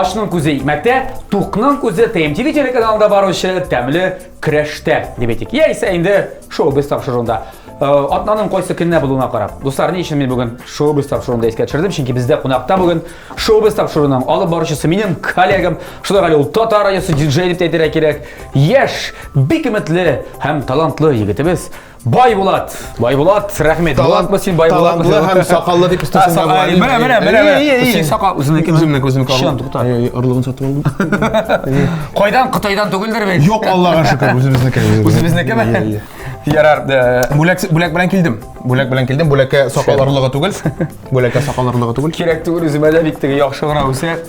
Ачның күзе икмәктә, тукның күзе ТМТВ телеканалында баручы тәмле көрәштә дип әйтик. Яисә инде шоу-биз тапшыруында. Атнаның кайсы көненә булуына карап. Дуслар, ни өчен мин бүген шоу-биз тапшыруында искә төшердем? Чөнки бездә кунакта бүген шоу-биз тапшыруының алып баручысы минем коллегам, шулай әле ул татар радиосы диджей дип тә әйтергә кирәк. Яшь, бик өметле һәм талантлы егетебез Байбулат. Байбулат, рәхмәт. Талантмы син Байбулат? Талантлы һәм сакаллы дип өстәсең дә була. Менә, менә, менә. Син сакал үзеңнеке. Үземнеке, үземнеке. Чын, тукта. Орлыгын сатып алдым. Кайдан? Кытайдан түгелдер бит? Юк, Аллага шөкер, үзебезнеке. Үзебезнекеме? Ярар. Бүләк бүләк белән килдем. Бүләк белән килдем. Бүләккә сакал орлыгы түгел. Бүләккә сакал орлыгы түгел. Кирәк түгел, үземә дә бик теге яхшы гына үсә.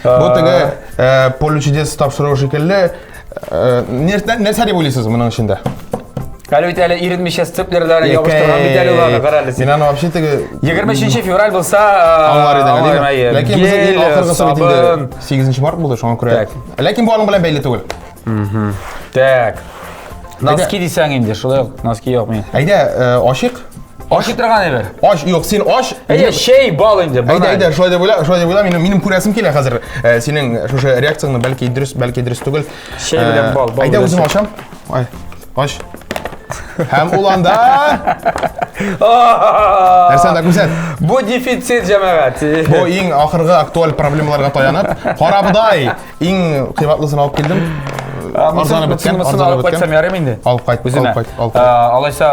Бу теге Поле чудес тапшыруы шикелле. Нәрсә дип уйлыйсыз моның эчендә? Әле бит әле иренмичә степлерләрен ябыштырган бит әле уларны, кара әле син. Мин аны вообще теге 23 февраль булса, аңлар идең, әйеме? Ләкин безнең иң ахыргысы бит инде 8 март булды, шуңа күрә. Ләкин бу аның белән бәйле түгел. Так. Носки дисәң инде, шулай ук носки юк мин. Әйдә, ачыйк. Ачый торган әйбер. Ач, юк, син ач. Әйдә, чәй, бал инде. Әйдә, әйдә, шулай дип уйла, шулай дип уйла. Минем минем күрәсем килә хәзер. Синең шушы реакцияңне бәлки дөрес, бәлки дөрес түгел. Чәй белән бал, бал. Әйдә, үзем ачам. Ай, ач. Һәм ул анда Нәрсә анда күрсәт? Бу дефицит җәмәгать. Бу иң ахыргы актуаль проблемаларга таянып, карабодай иң кыйбатлысын алып килдем. Арзаны беткән, арзаны алып кайтсам ярыйм инде. Алып кайт, алып кайт, алып кайт. Алайса,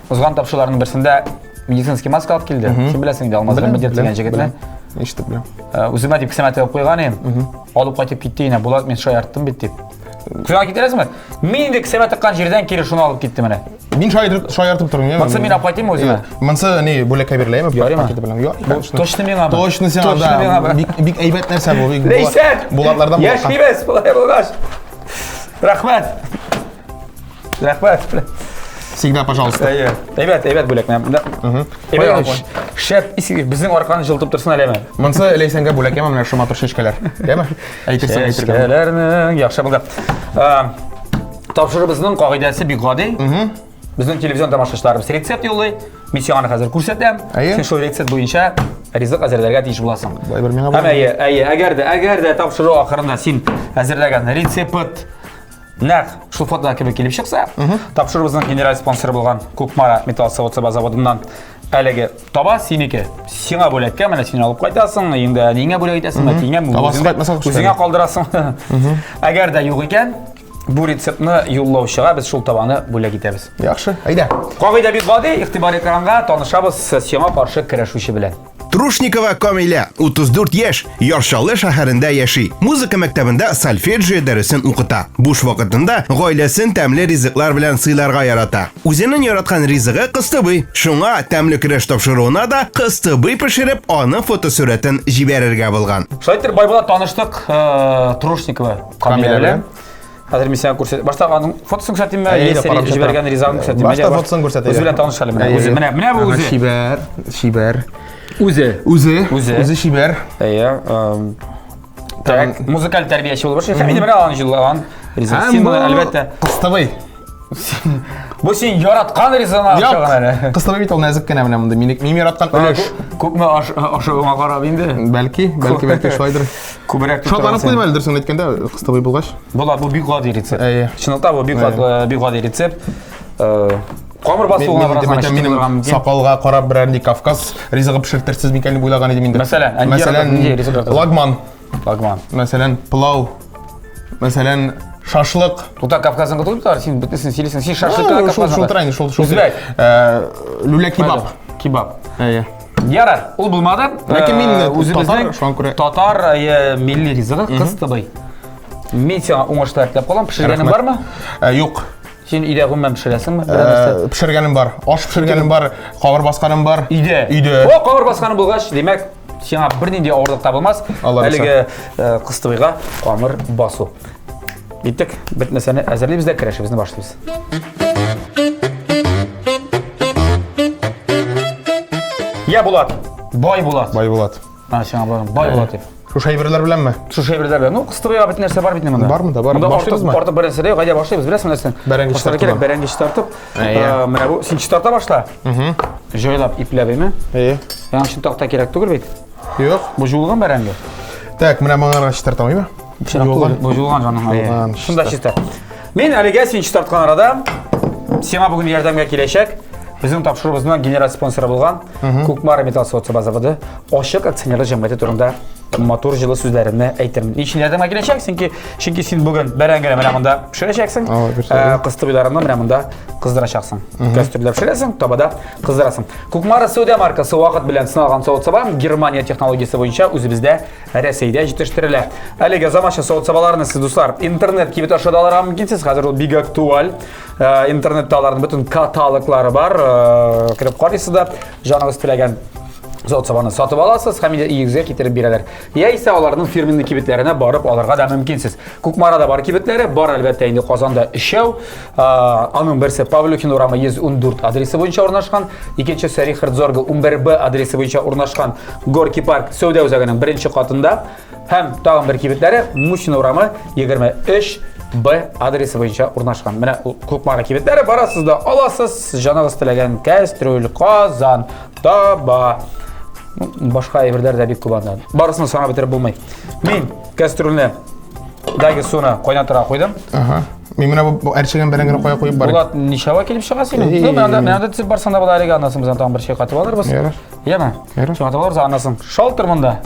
узган тапшыруларның берсендә медицинский маска алып килде. Син беләсең инде, Алмаз Гыйльметдин дигән җегетне. Ишетеп беләм. Үземә дип кесәмә тыгып куйган идем. Алып кайтып китте инә, Булат, мин шаярттым бит дип. Күзгә китерәсеңме? Мин инде кесәмә тыккан җирдән кире шуны алып китте менә. Мин шаяртып, шаяртып торам. Монсы мин алып кайтыйммы үземә? Монсы ни, бүләккә биреләме? Ярыймы? Пакеты белән. Ярый, конечно. Точно миңамы? Точно сиңа, Точно да. миңамы? Бик, бик әйбәт нәрсә бу. Бик Ләйсән! Булатлардан булатка. Яшибез, болай булгач. Рәхмәт. Рәхмәт. Всегда, пожалуйста. Әйе. Әйбәт, әйбәт бүләк. Әйбәт. Шәп, исегез безнең арканы җылытып торсын әле. Монсы Ләйсәнгә бүләк яме, менә шул матур чәчкәләр. Яме? Әйтерсең, әйтерсең. Чәчкәләрнең яхшы булды. Тапшырыбызның кагыйдәсе бик гади. Безнең телевизион тамашачыларыбыз рецепт юллый. Мин сиңа аны хәзер күрсәтәм. Син шул рецепт буенча ризык әзерләргә тиеш буласың. Бер миңа. Һәм әйе, әйе, әгәр дә, әгәр дә тапшыру ахырында син әзерләгән рецепт нәкъ шул фотода кебек килеп чыкса, тапшыруыбызның генераль спонсоры булган Кукмара металл савыт-саба заводыннан әлеге таба синеке. Сиңа бүләккә менә син алып кайтасың, өеңдә әниеңә бүләк итәсең, әтиеңә, үзеңә калдырасың. Әгәр дә юк икән, бу рецептны юллаучыга без шул табаны бүләк итәбез. Яхшы, әйдә. Кагыйдә бик гади, игътибар экранга, танышабыз сиңа каршы көрәшүче белән. Трушникова Камилә, 34 яшь, Яр Чаллы шәһәрендә яши. Музыка мәктәбендә сольфеджио дәресен укыта. Буш вакытында гаиләсен тәмле ризыклар белән сыйларга ярата. Үзенең яраткан ризыгы кыстыбый. Шуңа тәмле көрәш тапшыруына да кыстыбый пешереп, аның фотосурәтен җибәрергә булган. Шулай итеп, Байбулат таныштык Трушникова Камилә белән. Хәзер мин сиңа күрсәт. Башта аның фотосын күрсәтимме, яисә җибәргән ризыгын күрсәтимме? Башта фотосын күрсәт. Үзе белән таныш әле менә. Үзе менә, менә бу үзе. Чибәр, чибәр. Үзе. Үзе. Үзе. Үзе чибәр. Әйе. Так, музыкаль тәрбияче булып эшли. Һәм инде менә аның җыллаган ризык. Син моны әлбәттә кыстыбый. Бу син яраткан ризыгыңа охшаган әле. Кыстыбый бит ул нәзек кенә менә монда. Минем мин яраткан өлеш. Күпме ашавыңа карап инде. Бәлки, бәлки, бәлки шулайдыр. Күбрәк Шатланып куйдым әле дөресен әйткәндә, кыстыбый булгач. Була, бу бик гади рецепт. Әйе. Чынлыкта бу бик гади, бик гади рецепт. Камыр басу гына бераз гына Минем сакалга карап берәр нинди Кавказ ризыгы пешертерсез микән дип уйлаган идем инде. Мәсәлән, мәсәлән, лагман. Лагман. Мәсәлән, пылау. Мәсәлән, шашлык. Тукта Кавказныкы түгел бит, син бөтенесен сөйлисең. Син шашлык кына Шул шул тора инде, шул шул. Үзбәк. Люля кебаб. Кебаб. Әйе. Ярар, ул булмады. Ләкин мин үзебезнең татар милли ризыгы кыстыбый. Мин сиңа уңышлар теләп калам. Пешергәнең бармы? Юк. Син өйдә гомумән пешерәсеңме? Пешергәнем бар. Аш пешергәнем бар, камыр басканым бар. Өйдә. Өйдә. О, камыр басканың булгач, димәк, сиңа бернинди авырлык та булмас. Әлеге кыстыбыйга камыр басу. Киттек, бер нәрсәне әзерлибез дә көрәшебезне башлыйбыз. Я Булат, бай Булат. Бай Булат. А, сиңа барам. Бай Булат дип. Шушы әйберләр беләнме? Шушы әйберләр белән. Ну, кыстыбыйга бит нәрсә бар бит монда. Бар монда, бар. Монда артык, артык бер нәрсә дә юк. Әйдә башлыйбыз, беләсеңме нәрсәне? Бәрәңге чистартып. Кирәк, бәрәңге чистартып. Менә бу син чистарта башла. Җайлап ипләп, әйме? Әйе. Яңа өчен такта кирәк түгел бит. Юк. Бу жуылган бәрәңге. Так, менә моңарга чистартам, әйме? Пычрак түгел, бу юылган жаным. Юылган, Шунда чиста. Мин әлегә син чистарткан арада сиңа бүген ярдәмгә киләчәк безнең тапшыруыбызның генераль спонсоры булган Кукмара металл савыт-саба заводы ачык акционерлы җәмгыяте турында матур җылы сүзләремне әйтермен. Ни өчен ярдәмгә киләчәк? Чөнки чөнки син бүген бәрәңгене менә монда пешерәчәксең, кыстыбыйларыңны менә монда кыздырачаксың. Кәстрүлдә пешерәсең, табада кыздырасың. Кукмара сәүдә маркасы вакыт белән сыналган савыт-саба Германия технологиясе буенча үзебездә Рәсәйдә җитештерелә. Әлеге заманча савыт-сабаларны сез, дуслар, интернет кибет аша да алырга мөмкинсез. Хәзер ул бик актуаль. Интернетта аларның бөтен каталоглары бар. Кереп карыйсыз да, җаныгыз теләгән савыт-сабаны сатып аласыз һәм инде өегезгә китереп бирәләр. Яисә аларның фирменный кибетләренә барып алырга да мөмкинсез. Кукмарада бар кибетләре, бар әлбәттә инде Казанда өчәү. Аның берсе Павлюхин урамы 114 адресы буенча урнашкан, икенчесе Рихард Зорге 11Б адресы буенча урнашкан Горки парк сәүдә үзәгенең беренче катында һәм тагын бер кибетләре Мусина урамы 23 Б адресы буенча урнашкан. Менә Кукмара кибетләре барасыз да аласыз, җаныгыз теләгән кәстрүл, казан, таба. Ну, башка әйберләр дә бик күп анда. Барысын санап бетереп булмый. Мин кәстрүлне дагы суны кайнатырга куйдым. Ага. Мин менә бу әрчегән бәрәңгене кая куеп барыйм? Булат ничава килеп чыга синең? Ну, менә анда, менә анда төзеп барсаң да була әлегә, аннан соң без аны тагын бер чәй катып алырбыз. Ярар. Яме? Ярар. Чыгартып алырбыз, аннан соң шалтыр монда.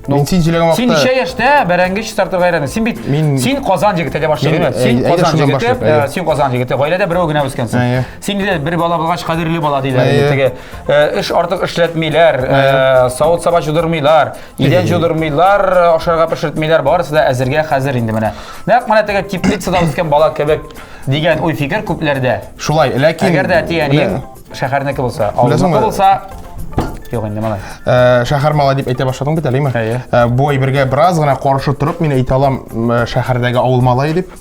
Ну, Мин син сөйләгән Син вакытта ничә яшьтә бәрәңге чистартырга өйрәндең? Син бит Мин- син Казан егете дип башлыйм, Мин- әйме? Син әйдә Казан шуннан егете, башлыйк, әйдә. син Казан егете, гаиләдә берәү генә үскәнсең. Әйе. Син дә бер бала булгач кадерле бала диләр. Әйе. Теге эш артык эшләтмиләр, савыт-саба җудырмыйлар, идән җудырмыйлар, ашарга пешертмиләр, барысы да әзергә хәзер инде менә. Нәкъ менә теге теплицада үскән бала кебек дигән уй-фикер күпләрдә. Шулай, ләкин Әгәр дә әти-әниең шәһәрнеке булса, авылныкы булса, юк инде малай. Шәһәр малай дип әйтә башладың бит әлеме? Әйе. Бу әйбергә бераз гына каршы торып, мин әйтә алам шәһәрдәге авыл малае дип.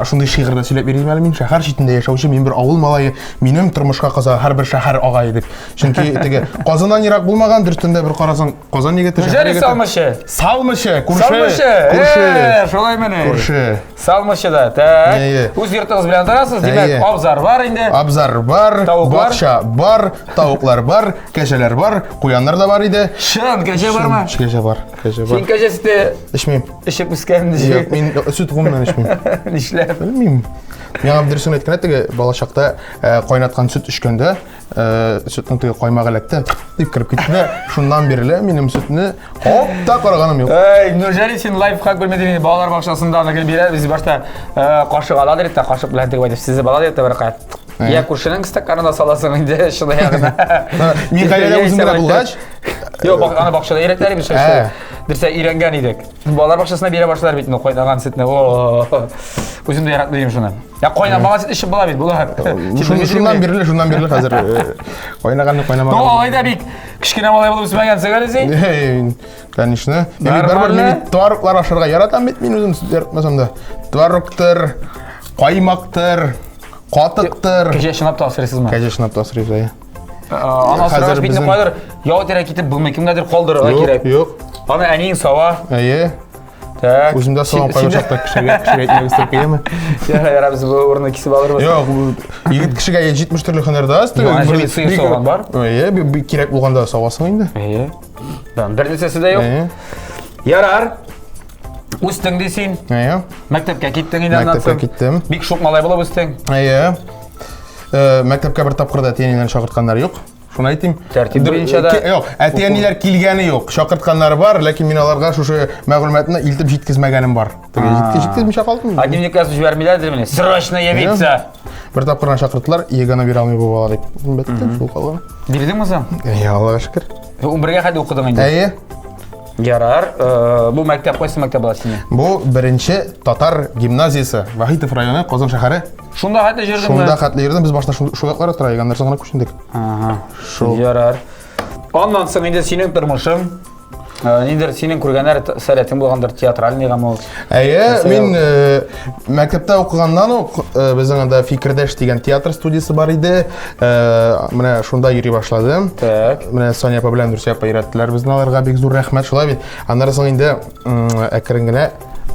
Шундый шигырь дә сөйләп бирим әле мин. Шәһәр читендә яшәүче мин бер авыл малае, минем тормышка кыза һәрбер шәһәр агае дип. Чөнки теге Казаннан ерак булмаган, дөрестән дә бер карасаң, Казан егете, шәһәр Неужели егете. салмышы? Салмышы, күрше. Салмышы. Күрше. Шулай мени? Күрше. Салмышы да. Так. Әйе. Үз йортыгыз белән торасыз, димәк, Әйе. абзар бар инде. Абзар бар, Тавыклар? бакча бар, тавыклар бар, кәҗәләр бар, куяннар да бар иде. Чын, кәҗә бармы? Кәҗә бар, кәҗә бар. Син кәҗә сөте Эчмим. эчеп үскән Юк, мин сөт гомумән эчмим. Нишләп? Белмим. Миңа дөресен әйткәндә, теге балачакта кайнаткан сөт эчкәндә, сөтнең теге каймагы эләкте, дип кереп китте дә, шуннан бирле минем сөтне хоп та караганым юк. Эй, неужели син лайфхак белмәдең? Балалар бакчасында аны гел бирә, без башта кашык ала дирек тә, кашык белән теге әйтеп сизеп ала дирек тә бер кая. Я күршенең стаканына саласың инде шуны ягына. Мин гаиләдә үзем генә булгач, Юк, аны бакчада өйрәтәләр бит шул. Берсә өйрәнгән идек. Балалар бакчасына бирә башлар бит, ну кайнаган сөтне. О, үзем дә яратмыйм шуны. Я кайнамаган сөт эчеп була бит, була. Шуннан бирле, шуннан бирле хәзер кайнаганны кайнамаган. Ну, алай да бик кечкенә малай булып үсмәгәнсең әле син. Конечно. Мин барыбер мин твороглар ашарга яратам бит мин үзем сөт яратмасам да. Творогтыр, каймактыр, катыктыр. Кәҗә чынлап та асрыйсызмы? Кәҗә чынлап та асрыйбыз, әйе. Аны асрагаш бит кайдыр яу тирә китеп булмый, кемгәдер калдырырга кирәк. Юк. Аны әниең сава. Әйе. Так. Үзем дә савам кайбер чакта кешегә кешегә әйтмәгез дип кыямы? Яра, яра, без бу урынны кисеп алырбыз. Юк, егет кешегә 70 төрле һөнәр дә аз. Юк, сыер сауган бар. Әйе, бик кирәк булганда савасың инде. Әйе. Бер нәрсәсе дә юк. Ярар. Үстең ди син. Әйе. Мәктәпкә киттең инде аннан соң. Мәктәпкә киттем. Бик шук малай булып үстең. Әйе. Мәктәпкә бер тапкыр да әти-әниләрне чакыртканнар юк. Шуны әйтим. Тәртип буенча да. Юк, әти-әниләр килгәне юк. Чакыртканнары бар, ләкин мин аларга шушы мәгълүматны илтеп җиткезмәгәнем бар. Теге җиткезмичә калдым. А дневник язып җибәрмиләр димени? Срочно явиться. Бер тапкыр гына чакырттылар, ЕГЭны бирә алмый бу бала дип. Бетте, шул калган. Бирдеңме соң? Әйе, Аллага шөкер. 11-гә хәтле укыдың инде. Әйе. Ярар. Бу мәктәп кайсы мәктәп була синең? Бу беренче татар гимназиясе, Вахитов районы, Казан шәһәре. Шунда хәтле йөрдеңме? Шунда хәтле йөрдем. Без башта шул якларда тора идек, аннан соң гына күчендек. Ага. Шул. Ярар. Аннан соң инде синең тормышың, ниндидер синең күргәннәр сәләтең булгандыр, театральныйгамы ул? Әйе, мин мәктәптә укыганнан ук безнең анда Фикердәш дигән театр студиясе бар иде. Менә шунда йөри башладым. Так. Менә Соня апа белән Нурсия апа өйрәттеләр безне, аларга бик зур рәхмәт. Шулай бит. Аннары соң инде әкрен генә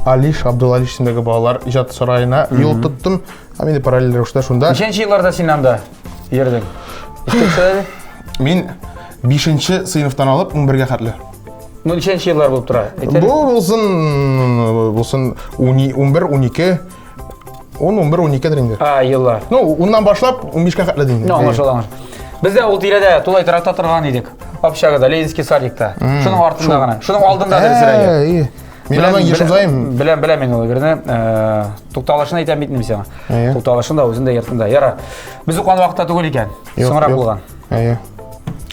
Алиш, Абдулалиш исемендәге балалар иҗат сараена юл тоттым. Һәм инде параллель рәвештә шунда. Ничәнче елларда син анда йөрдең? Искә төшә әле. Мин 5 сыйныфтан алып 11-гә хәтле. Ну, ничәнче еллар булып тора? Бу булсын, булсын 11, 12, 10, 11, 12 дер инде. А, еллар. Ну, уннан башлап 15-кә хәтле инде. Ну, аңлашылды, аңлашылды. Без дә ул тирәдә тулай торакта торган идек. Общагада, Ленинский садикта. Шуның артында гына. Шуның алдында дөресрәге. Мин аны еш узайым. Беләм, беләм мин ул берне. Тукталышын әйтәм бит мин сиңа. Тукталышын да үзендә йортында. Яра. Без укыган вакытта түгел икән. Соңрак булган. Әйе.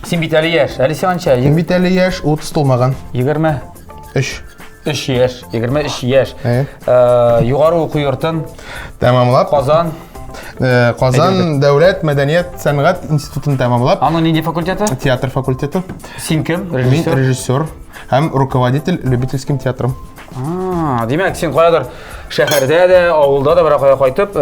Син бит әле яшь. Әле сиңа ничә? Мин бит әле яшь, 30 тулмаган. 23 3. яшь, 23 яшь. Югары уку йортын тәмамлап. Казан. Казан дәүләт мәдәният сәнгать институтын тәмамлап. Аның нинди факультеты? Театр факультеты. Син кем? Режиссер. Мин режиссер һәм руководитель любительским театром. А, димәк, син каядыр шәһәрдә дә, авылда да берәр кая кайтып,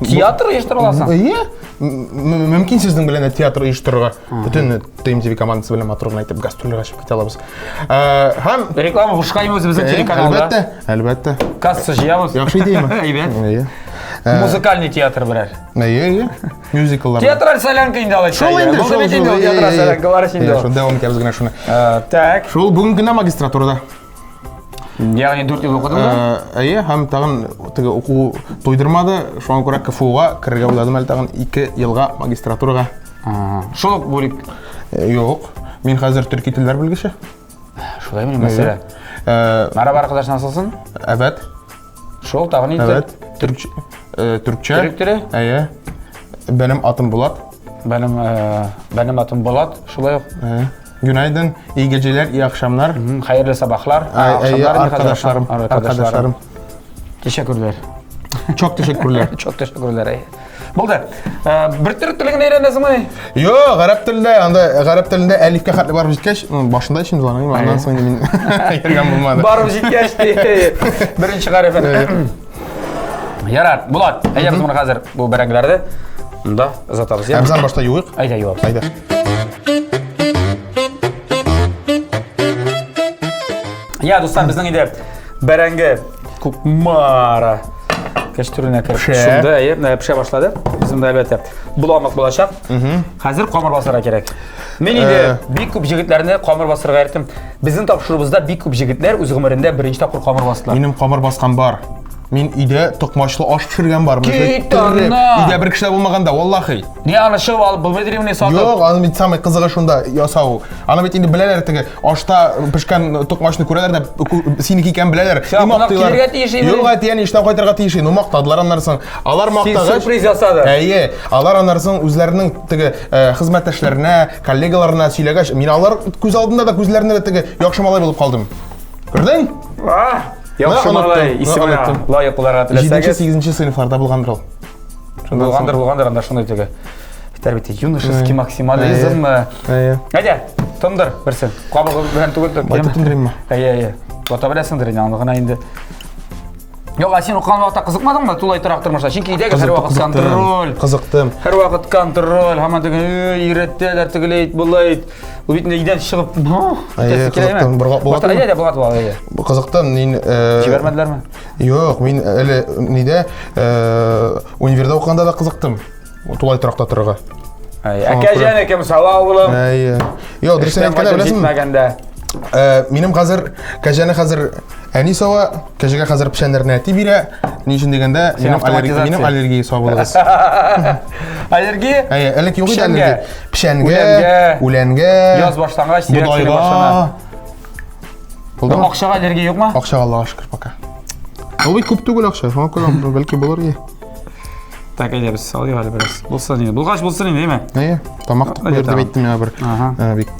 театр оештыра аласың? Әйе. Мөмкин сезнең белән дә театр оештырырга. Бөтен TMTV командасы белән матур гына итеп гастрольгә чыгып китә алабыз. Һәм реклама бушка үзебезнең телеканалда. Әлбәттә, әлбәттә. Касса җыябыз. Яхшы идеяме? Әйбәт. Әйе. Музыкальный театр берәр. Әйе, әйе. Мюзикллар. Театраль солянка инде алай. Шул инде, шул инде театраль солянка бар инде. Шул дәвам итәбез генә шуны. Так. Шул бүген генә магистратурада. Ягъни 4 ел укыдың да? Әйе, һәм тагын теге уку туйдырмады, шуңа күрә КФУга керергә уйладым әле тагын 2 елга магистратурага. Шул ук бүлек? Юк. Мин хәзер төрки телләр белгече. Шулай мени мәсәлә? Merhaba arkadaş nasılsın? Evet. Шул тагын инде. Evet. Türkçe. Türkçe. Төрек теле? Әйе. Benim атым Булат. Benim benim атым Булат. Шулай ук. Günaydın, iyi geceler, iyi akşamlar. Хәерле сабахлар. Әйе, arkadaşlarım. Arkadaşlarım. Teşekkürler. Çok teşekkürler. Çok teşekkürler. Әйе. Булды. Бер төрек телен генә өйрәнәсеңме? Юк, гарәп телендә, анда гарәп телендә әлифкә хәтле барып җиткәч, башында ичем зуаның, аннан соң инде мин йөргән булмады. Барып җиткәч, беренче гарәфен. Ярар, Булат, әйдә без моны хәзер бу бәрәңгеләрне монда озатабыз. Ә без аны башта юыйк. Әйдә юабыз. Әйдә. Я, дуслар, безнең инде бәрәңге Кукмара кәчтүренә кереп шунда, әйе, пешә башлады. Безнең дә әлбәттә боламык булачак. Хәзер камыр басарга кирәк. Мин инде бик күп җегетләрне камыр басырга өйрәттем. Безнең тапшыруыбызда бик күп җегетләр үз гомерендә беренче тапкыр камыр бастылар. Минем камыр баскан бар. Мин өйдә токмачлы аш пешергән бар. Кит аны! Өйдә бер кеше дә булмаганда, валлахи. Ни аны чыгып алып булмый димени сатып? Юк, аны бит самый кызыгы шунда ясау. Аны бит инде беләләр теге ашта пешкән токмачны күрәләр дә синеке икәнен беләләр. Сиңа кунак килергә тиеш иде. Юк, әтиәни эштән кайтырга тиеш иде. Ну мактадылар аннан соң. Алар мактагач. Син сюрприз ясады. Әйе, алар аннан соң үзләренең теге хезмәттәшләренә, коллегаларына сөйләгәч, мин алар күз алдында да күзләрендә дә теге яхшы малай булып калдым. Күрдең? Яхшы малай исеменә лаек буларга теләсәгез. 7-8 сыйныфларда булгандыр ул. Булгандыр, булгандыр, анда шундый теге. Әйтәр бит, юношеский максимализм. Әйдә, тондыр берсен. Кабыгы белән түгел, Байтып тондырыйммы? Әйе, әйе. Бата беләсеңдер инде, аны гына инде. Юк, ә син укыган вакытта кызыкмадыңмы тулай торак тормышта? Чөнки өйдәге һәрвакыт контроль. Кызыктым. Һәрвакыт контроль, һаман теге өйрәтәләр, тегеләй, болай. Ул бит инде өйдән чыгып, Әйе, кызыктым. Башта әйдә, Булат була, әйе. Кызыктым, мин Җибәрмәделәрме? Юк, мин әле нидә универда укыганда да кызыктым. Тулай торакта торырга. Әй, Әкәҗәне кем сала улым? Әйе. Юк, дөресен әйткәндә беләсеңме? Минем хәзер кәҗәне хәзер әни сава, кәҗәгә хәзер печәннәрне әти бирә. Ни өчен дигәндә, минем аллергия, минем аллергия сау булыгыз. Аллергия? Әйе, элек юк иде аллергия. Печәнгә, үләнгә. Яз башлангач, сирәк башлана. Булдымы? Акчага аллергия юкмы? Акчага Аллага шөкер пока. Ул бит күп түгел акча, шуңа күрә бәлки булыр ие. Так, әйдә без салыйк әле бераз. Булсын инде. Булгач булсын инде, әйме? Әйе, тамак тук бир дип әйтте миңа бер. Бик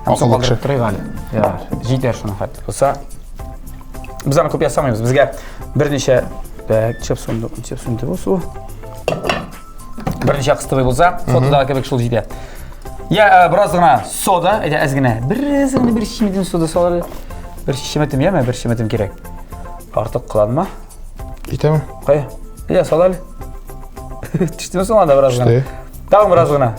акыллы кеше. Торыйк әле. Ярар, җитәр шуның хәтле. Булса, без аны күп ясамыйбыз. Безгә берничә так, чеп сүнде, чеп сүнде бу су. Берничә кыстыбый булса, фотодагы кебек шул җитә. Я бераз гына сода, әйдә әз генә. Бераз генә бер чеметем сода сал әле. Бер чеметем яме, бер чеметем кирәк. Артык кыланма. Җитәме? Кая? Әйдә, сал әле. Төштеме соң анда бераз гына? Тагын бераз гына.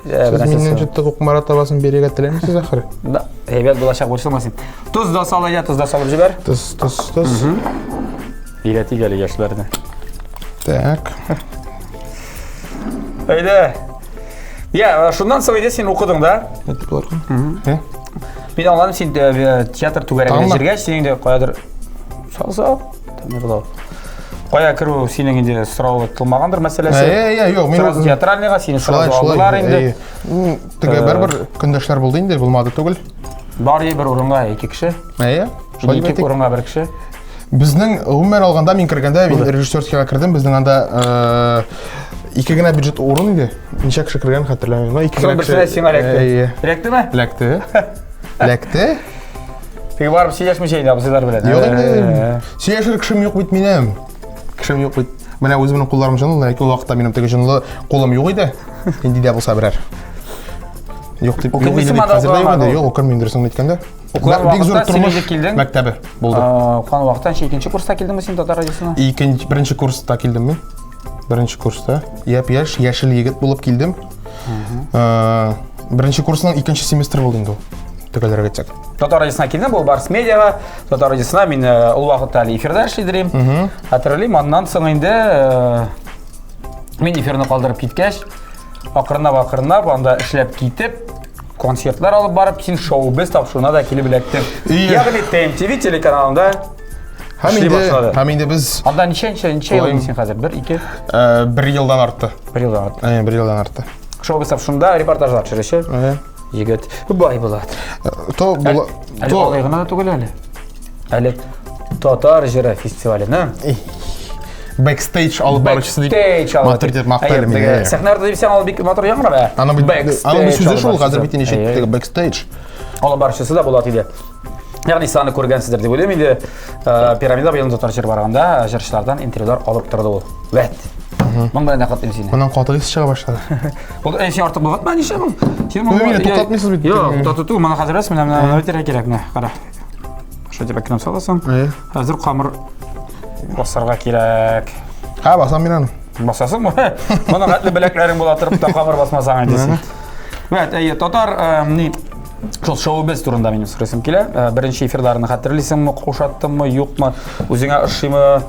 Сез миннән җитте Кукмара табасын бирергә теләмисез ахры? Да, әйбәт булачак, борчылма син. Тоз да сал, әйдә, тоз да салып җибәр. Тоз, тоз, тоз. Өйрәтик әле яшьләрне. Так. Әйдә. Я, шуннан соң әйдә син укыдың да? Әйтеп булыр. Мин аңладым, син театр түгәрәгенә җиргәч, синең дә каядыр сал-сал, була. Кая керү синең инде сорау тылмагандыр мәсьәләсе. Әй, әй, юк, мин сразу театральныйга сине сразу алдылар инде. Теге бер-бер көндәшләр булды инде, булмады түгел. Бар бер урынга ике кеше. Әйе. Шулай ике урынга бер кеше. Безнең гомумән алганда мин кергәндә, мин режиссерскийга кердем, безнең анда ике генә бюджет урын иде. Ничә кеше кергән хәтерләмим. Но ике генә кеше. Берсенә сиңа эләкте. Эләктеме? Эләкте. Эләкте. Теге барып сөйләшмичә инде абзыйлар белән. Юк инде. Сөйләшер кешем юк бит минем. Кешем юк бит. Менә үземнең кулларым җанлы, ләкин ул вакытта минем теге җанлы кулым юк иде. Нинди дә булса берәр. Юк дип, юк иде дип хәзер дә юк инде. Юк, укымыйм дөресен әйткәндә. Укыган Бик зур вакытта син тормыш инде килдең. мәктәбе булды. Укыган вакытта ничә икенче курста килдеңме син татар радиосына? Икенче, беренче курста килдем мин. Беренче курста. Япь-яшь, яшел егет булып килдем. Беренче курсның икенче семестры булды инде ул. Төгәлрәк әйтсәк. Татар радиосына килдем, бу Барс медиага. Татар радиосына мин ул вакытта әле эфирда эшли идем. Хәтерлим, аннан соң инде мин эфирны калдырып киткәч, акрынлап-акрынлап анда эшләп китеп, концертлар алып барып, син шоу-без тапшыруына да килеп эләктең. Ягъни ТМТВ телеканалында Һәм эшли инде, башлады. һәм инде без Анда ничә ничә ел Ой. син хәзер? Бер, ике, бер елдан артты. бер елдан артты. Әйе, бер елдан артты. Шоу-без тапшыруында репортажлар төшерүче Әйе. егет бай Булат. То була Әле то алай гына да түгел әле. Әле Татар җыры фестиваленең бэкстейдж алып баручысы дип Бэкстейдж алып матур итеп мактар Әйе, мине. теге Сәхнә арты дип сән ул бик матур яңгырап, ә. Аның бит аның бит сүзе алып шул хәзер баручысы. бит ничек Әйе. теге бэкстейдж. Алып баручысы да Булат иде. Ягъни сез аны күргәнсездер дип уйлыйм инде. Пирамида быел татар җыр барганда җырчылардан интервьюлар алып торды ул. Вәт. Моң белән дә котлыйм сине. Моннан каты ис чыга башлады. Ул әй син артык болгатма нишләп ул? Син Ну, мине туктатмыйсыз бит. Юк, туктату түгел, моны хәзер менә менә бетерә кирәк менә, кара. Шулай дип әкрен саласың. Әйе. Хәзер камыр басарга кирәк. Ха, басам мин аны. Басасыңмы? Моның хәтле беләкләрең була торып та камыр басмасаң инде син. Вәт, әйе, татар ни шул шоу-без турында минем сорыйсым килә. Беренче эфирларны хәтерлисеңме, кушаттыңмы, юкмы? Үзеңә ошыймы?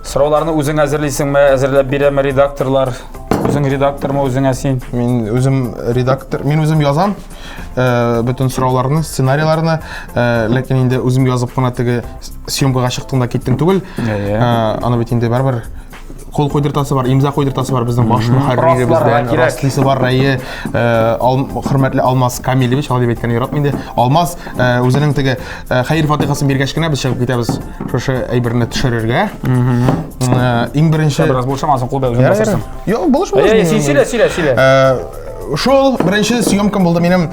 Сорауларны үзең әзерлисеңме, әзерләп бирәме редакторлар? Үзең редактормы, үзеңә син? Мин үзем редактор, мин үзем язам бөтен сорауларны, сценарийларны, ләкин инде үзем язып кына теге съемкага чыктың да киттең түгел. Аны бит инде барыбер кул куйдыртасы бар, имза куйдыртасы бар безнең баш мөхәрриребездән, раслыйсы бар, әйе, хөрмәтле Алмаз Камилевич, алай дип әйткәнне яратмыйм инде. Алмаз үзенең теге хәер фатихасын биргәч кенә без чыгып китәбез шушы әйберне төшерергә. Иң беренче Бераз булышамасың, кул белән үзең басырсың. Юк, булышмый. Әй, син сөйлә, сөйлә, сөйлә. Шул беренче съемкам булды минем,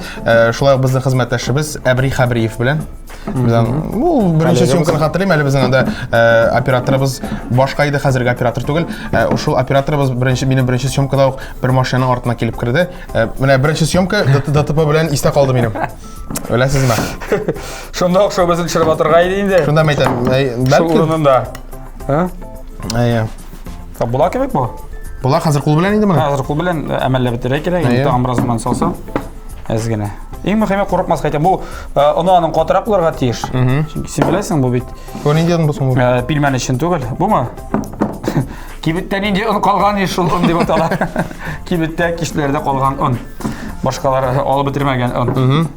шулай ук безнең хезмәттәшебез Әбри Хәбриев белән. Ул беренче съемканы хәтерлим, әле безнең анда операторыбыз башка иде, хәзерге оператор түгел. Шул операторыбыз беренче минем беренче съемкада ук бер машинаның артына килеп керде. Менә беренче съемка ДТП белән истә калды минем. Беләсезме? Шунда ук шоу-безне төшереп атырга иде инде. Шунда мен әйтәм, Шул бәлки. урынында. Ә? Әйе. Була кебек бу? Була хәзер кул белән инде моны. Хәзер кул белән әмәлләп бетерә кирәк. Инде тагын бераз моннан салсаң. Әз генә. Иң мөһиме курыкмаска әйтәм. Бу оны аның катырак булырга тиеш. Чөнки син беләсең, бу бит. Бу нинди он бу соң бу? Пилмән өчен түгел. Бумы? Кибеттә нинди он калган, шул он дип атала. Кибеттә кишләрдә калган он. Башкалар алып бетермәгән он.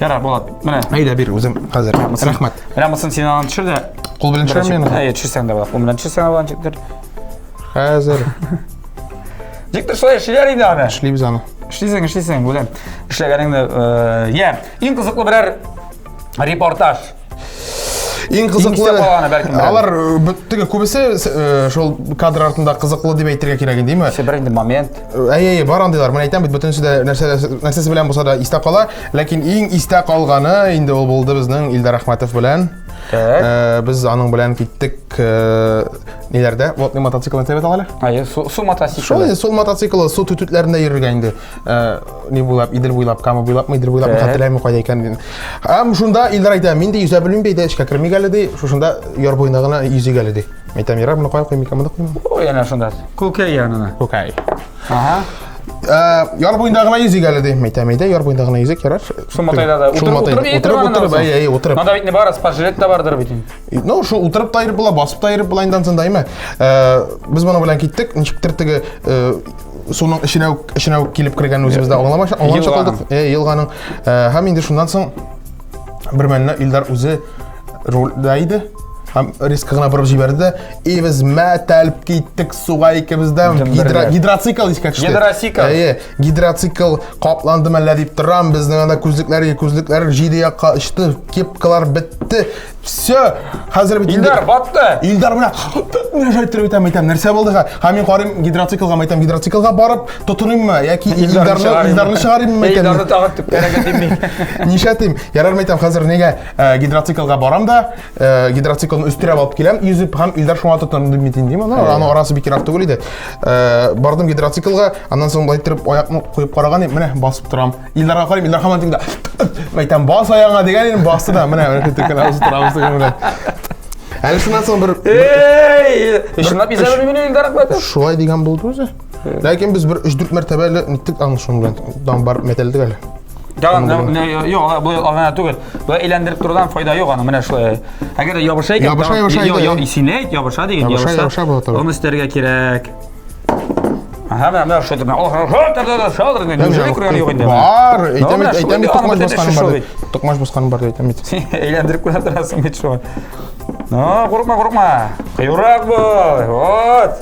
Ярар, Булат. Менә. Әйдә бир үзем хәзер. Рәхмәт. Менә монысын син анан төшер дә. Кул белән төшерәм мин. Әйе, төшерсәң дә була. Кул белән төшерсәң дә була, ничектер. Хәзер. Ничектер шулай эшлиләр инде аны. Эшлибез аны. Эшлисең, эшлисең, беләм. Эшләгәнеңне, я, иң кызыклы берәр репортаж. Иң кызыклы. Алар теге күбесе шул кадр артында кызыклы дип әйтергә кирәк инде, димме? Бер инде момент. Әй, әй, бар андыйлар. Менә әйтәм бит, бөтенесе дә нәрсә нәрсәсе белән булса да истә кала. Ләкин иң истә калганы инде ул булды безнең Илдар Әхмәтов белән. Так. Без аның белән киттек ниләрдә? Водный мотоцикл нәрсә бит әле? Әйе, су, су мотоциклы. Шул инде, су мотоциклы, су түтүтләрендә йөрергә инде. Ни буйлап, Идел буйлап, Кама буйлапмы, Идел буйлапмы, хәтерләмим кайда икәнен. Һәм шунда Илдар әйтә, мин ди йөзә белмим ди, эчкә кермик әле ди, шушында яр буенда гына йөзик әле ди. Әйтәм, ярар, моны кая куймыйк, монда куймыйм. Ой, әнә шунда. Күкәй янына. Күкәй. Ага. Яр буенда гына йөзик әле ди. Әйтәм, әйдә, яр буенда гына йөзик, ярар. Шул матайда да утырып, утырып, утырып, утырып, әй, әй, утырып. Монда бит не бар, спасжилет та бардыр бит инде. Ну, шул утырып та йөреп була, басып та йөреп була инде ансын да, Без моның белән киттек, ничектер теге суның эченә үк, эченә үк килеп кергән үзебез дә аңламыйча, аңламыйча калдык. Елганың. Һәм инде шуннан соң Бер мәлне Илдар үзе рульдә иде. Һәм резко гына борып җибәрде дә, и без мәтәлеп киттек суга икебез дә. Гидроцикл искә төште. Гидроцикл. Әйе, гидроцикл капланды мәллә дип торам, безнең анда күзлекләр, күзлекләр җиде якка очты, кепкалар бетте. Все, хәзер бит Илдар батты. Илдар менә менә шулай иттереп әйтәм, әйтәм, нәрсә булды ха? Һәм мин карыйм гидроциклга, әйтәм, гидроциклга барып тотыныйммы яки Илдарны Илдарны чыгарыйммы әйтәм. Илдарны тагын төпкәрәк димми. Нишләтим? Ярар, әйтәм, хәзер нигә э, гидроциклга барам да, э, гидроциклны өстерәп алып киләм, йөзеп һәм Илдар шуңа тотынам дип мин дим, аны аның арасы бик ерак түгел иде. Э, бардым гидроциклга, аннан соң былай иттереп аякны куеп караган идем, менә басып торам. Илдарга карыйм, Илдар һаман тегендә. Әйтәм, бас аягыңа дигән идем, басты да. Менә менә көтеп кенә узып торабыз дигән белән. Әле шуннан соң бер Эй, чынлап изә белми Илдар Әхмәтов. Шулай дигән булды үзе. Ләкин без бер 3-4 мәртәбә әле ниттек аның шуның белән. Дан барып мәтәлдек әле. Ягъни, юк, алай болай гына түгел. Болай әйләндереп торудан файда юк аның, менә шулай. Әгәр дә ябыша икән, Ябыша, ябыша Юк, юк, син әйт, ябыша диген, ябыша. Ябыша була торган. Оны өстәргә кирәк. Ага, менә менә шулай менә. Ох, ох, та та шалдыр инде. Неужели күргән юк инде? Бар, әйтәм бит, әйтәм бит, токмач басканым бар дип. Токмач басканым бар дип әйтәм бит. Әйләндереп кенә торасың бит шулай. Ну, курыкма, курыкма. Кыюрак бул. Вот.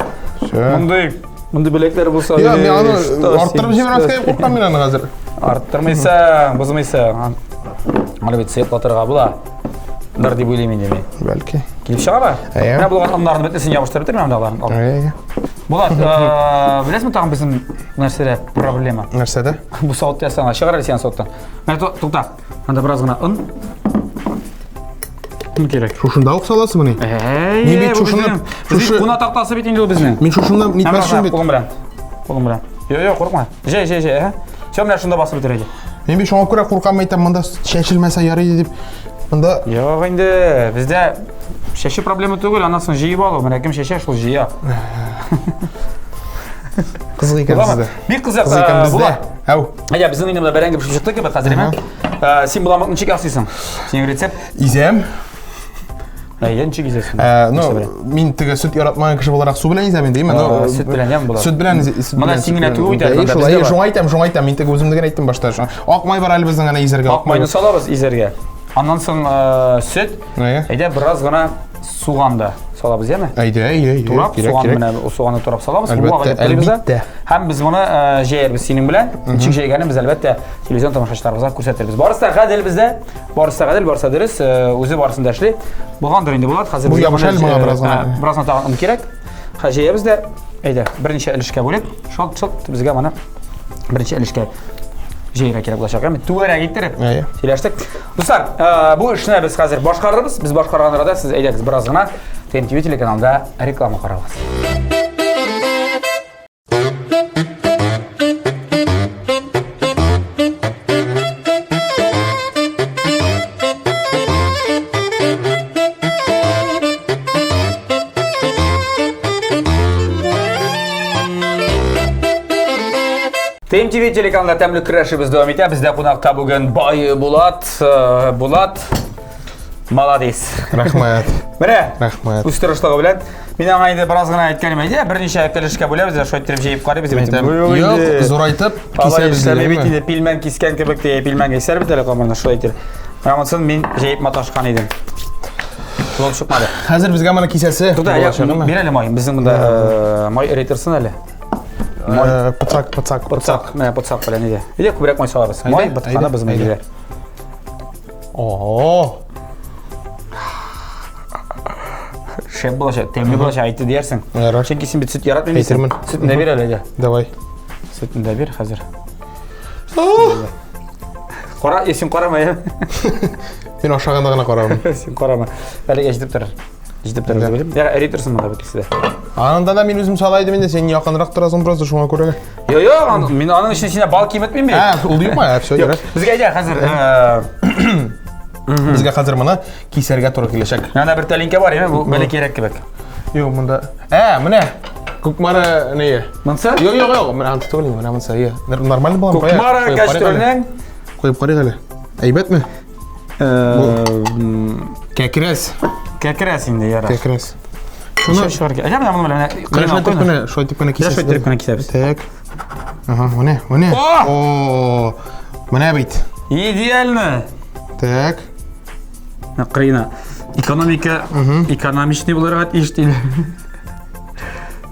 Мондый, мондый беләкләр булса. Я, мин аны арттырып җибәрмәскә куркам мин аны хәзер. Арттырмыйсың, бозмыйсың. Аны бит сыеклатырга була. Дыр дип уйлыйм инде мин. Бәлки. Килеп чыгамы? Менә булган оннарны бөтенесен ябыштырып бетермәм дә аларны. Әйе. Булат, э, беләсеңме тагын безнең нәрсәдә проблема? Нәрсәдә? Бу савыт ясаңа, чыгар әле син савыттан. Менә тукта. Анда бераз гына он. Он кирәк. Шушында ук саласыңмыни? Әй, Мин бит шушыны шушы куна тактасы бит инде ул безнең. Мин шушында нитмәс өчен бит. Кулың белән. Кулың белән. Юк, юк, курыкма. Җәй, җәй, җәй. Все, менә шунда басып бетер иде. Мин бит шуңа күрә куркам әйтәм, монда чәчелмәсә ярый дип. Монда Юк инде, бездә чәчү проблема түгел, аннан соң җыеп алу. Менә кем чәчә, шул җыя. Кызык икән сездә. Бик кызык. Кызык икән э, бездә. Әу. Әйдә, безнең инде монда бәрәңге пешеп чыкты кебек хәзер, әйме? Э, син боламыкны ничек ясыйсың? Синең рецепт? Изәм. Әйе, ничек изәсең? Э, ну, мин теге сөт яратмаган кеше буларак су белән изәм инде, әйме? Сөт белән яме була. Сөт белән, сөт Моны син генә түгел бит әле, шулай, шуңа әйтәм, шуңа әйтәм. Мин теге үземне генә әйттем башта. Ак май бар әле безнең әнә изәргә. Ак майны салабыз изәргә. Аннан соң сөт. Әйдә, бераз гына суган да салабыз, яме? Әйдә, әйдә, әйдә. Турап, суган менә суганны турап салабыз. Әлбәттә, әлбәттә. Һәм без моны җәярбез синең белән. Ничек җәйгәнен без әлбәттә телевизион тамашачыларыбызга күрсәтербез. Барысы да гадел бездә. Барысы да гадел, барысы да дөрес, э, үзе барысын да эшли. Булгандыр инде Булат, хәзер Бу ябыша әле моңа бераз гына. Бераз гына тагын он кирәк. Хәзер җәябез дә, әйдә, берничә өлешкә бүлеп, шалт-шалт безгә моны берничә өлешкә җәяргә кирәк булачак. Әмма түгәрәк иттереп сөйләштек. Дуслар, э, бу эшне без хәзер башкарырбыз. Без башкарган арада сез әйдәгез бераз гына ТНТВ телеканалында реклама карагыз. ТМТВ телеканалында тәмле көрәшебез дәвам итә. Бездә кунакта бүген Бай Булат. Э, Булат Молодец. Рәхмәт. Менә. Рәхмәт. Үз тырышлыгы белән. Мин аңа инде бераз гына әйткәнем әйдә, берничә өлешкә бүләбез дә шулай иттереп җыеп карыйбыз дип әйтәм. Юк, зурайтып кисәбез. Алай бит инде пилмән кискән кебек тә пилмән кисәр бит әле камырны шулай итеп. Менә монысын мин җыеп маташкан идем. Шулай чыкмады. Хәзер безгә моны кисәсе. Тукта, бир әле май. Безнең монда э, май эри торсын әле. Май. Э, пыцак, пыцак, пыцак. Менә пыцак белән иде. Иде күбрәк май салабыз. Май бытканы без май диләр. О. Шәп булачак, тәмле булачак әйтте диярсең. Ярар. Чөнки син бит сөт яратмый бит. Әйтермен. Сөтен дә бир әле, әйдә. Давай. Сөтен дә бир хәзер. Кара, син карама, я. Мин ашаганда гына карармын. Син карама. Әлегә җитеп торыр. Җитеп торыр дип уйлыйм. Ярар, эри торсын монда бөтенесе дә. Анында да мин үзем сала идем инде, син якынрак торасың просто шуңа күрә. Йо, йо, мин аның өчен сине бал киметмим бит. Ә, ул юкмы? Ә, все, ярар. Безгә әйдә хәзер. Безгә хәзер моны кисәргә туры киләчәк. Янда бер тәлинкә бар, яме, бу бәләкәйрәк кебек. Юк, монда. Ә, менә Кукмара не? Монсы? Юк, юк, юк, менә ансы түгел, менә монсы. Иә. Нормально була. Кукмара кәчтүренең. Куеп карыйк әле. Әйбәтме? Кәкрәс. Кәкрәс инде, ярар. Кәкрәс. Шуны чыгарга. Әйдә, менә моны белән. Менә шулай итеп кенә, шулай итеп кенә кисәбез. Шулай итеп кенә кисәбез. Так. Ага, менә, менә. О! Менә бит. Идеально. Так. Кырыена. Экономика экономичный булырга тиеш диләр.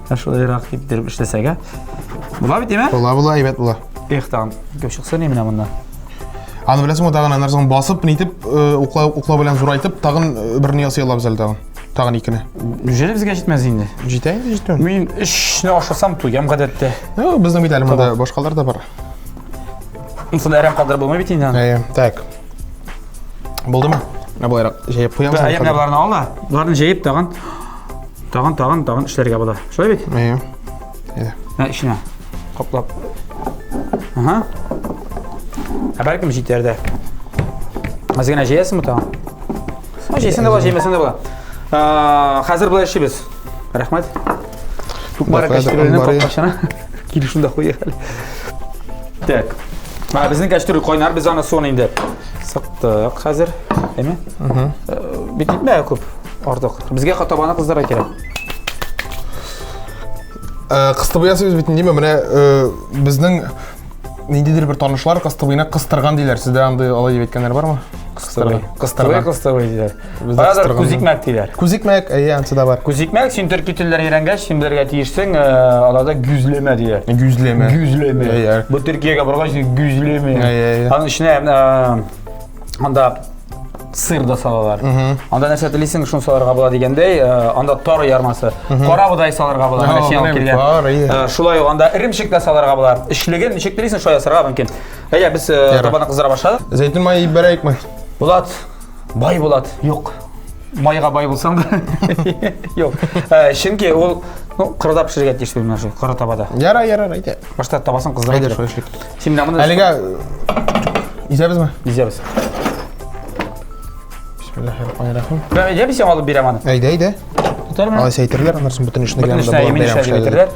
Ә шулайрак иттереп эшләсәк, ә? Була бит, әйме? Була, була, әйбәт була. Эх, тагын күп чыкса ни менә моннан. Аны беләсеңме, тагын аннан соң басып, нитеп, э, уклау, уклау белән зурайтып, тагын э, берне ясый алабыз әле тагын. Тагын икене. Неужели безгә җитмәс инде? Җитә инде, җитә. Мин өчне ашасам туям гадәттә. Ну, безнең бит әле монда башкалар да бар. Монысын әрәм калдырып булмый бит инде. Әйе, так. Булдымы? Менә болайрак җәеп куябыз. Әйе, менә боларны ал да. Боларны җәеп тагын тагын тагын тагын эшләргә була. Шулай бит? Әйе. Әйе. Менә эченә каплап. Ага. Ә бәлкем җитәр дә. Әз генә җәясеңме тагын? Ну, җәйсәң дә була, җәймәсәң дә була. Хәзер болай эшлибез. Рәхмәт. Кукмара кәчтүренең капкачына килеп шунда куйыйк әле. Так. Ә, безнең кәчтүр кайнар, без аны суын инде сыктык хәзер. Әйме? Бик итмә күп артык. Безгә табаны кыздырырга кирәк. Кыстыбый ясыйбыз бит инде, менә безнең ниндидер бер танышлар кыстыбыйны кыстырган диләр. Сездә андый алай дип әйткәннәр бармы? Кыстыбый. Кыстырган. Кыстыбый диләр. Бездә Каядыр кыстырган. күзикмәк диләр. Күзикмәк, әйе, ансы да бар. Күзикмәк, син төрки телләр өйрәнгәч, син белергә тиешсең, аларда гүзлемә диләр. Гүзлемә. Гүзлемә. Әйе. Бу Төркиягә баргач, гүзлемә. Әйе, әйе. Аның эченә анда сыр да салалар. Анда нәрсә телисең, шуны салырга була дигәндәй, анда тары ярмасы, кара бодай салырга була, менә син алып килгән. Бар, әйе. Шулай ук анда эремчек тә салырга була. Эчлеген ничек телисең, шулай ясарга мөмкин. Әйе, без табаны кыздыра башладык. Зәйтүн мае җибәрәйекме? Булат, бай Булат, юк. Майга бай булсаң да. Юк. Чөнки ул, ну, корыда пешерергә тиеш менә шул, коры табада. Ярар, ярар, әйдә. Башта табасын кыздыра. Әйдә, шулай эшлик. Син менә моны Әлегә изәбезме? Изәбез. Бисмиллаһир-рахманир-рахим. Әйдә, мин сиңа алып бирәм аны. Әйдә, әйдә. Тотармы? Алайса әйтерләр, аннан соң бөтен эшне Бөтен эшне имин эшләр дип әйтерләр.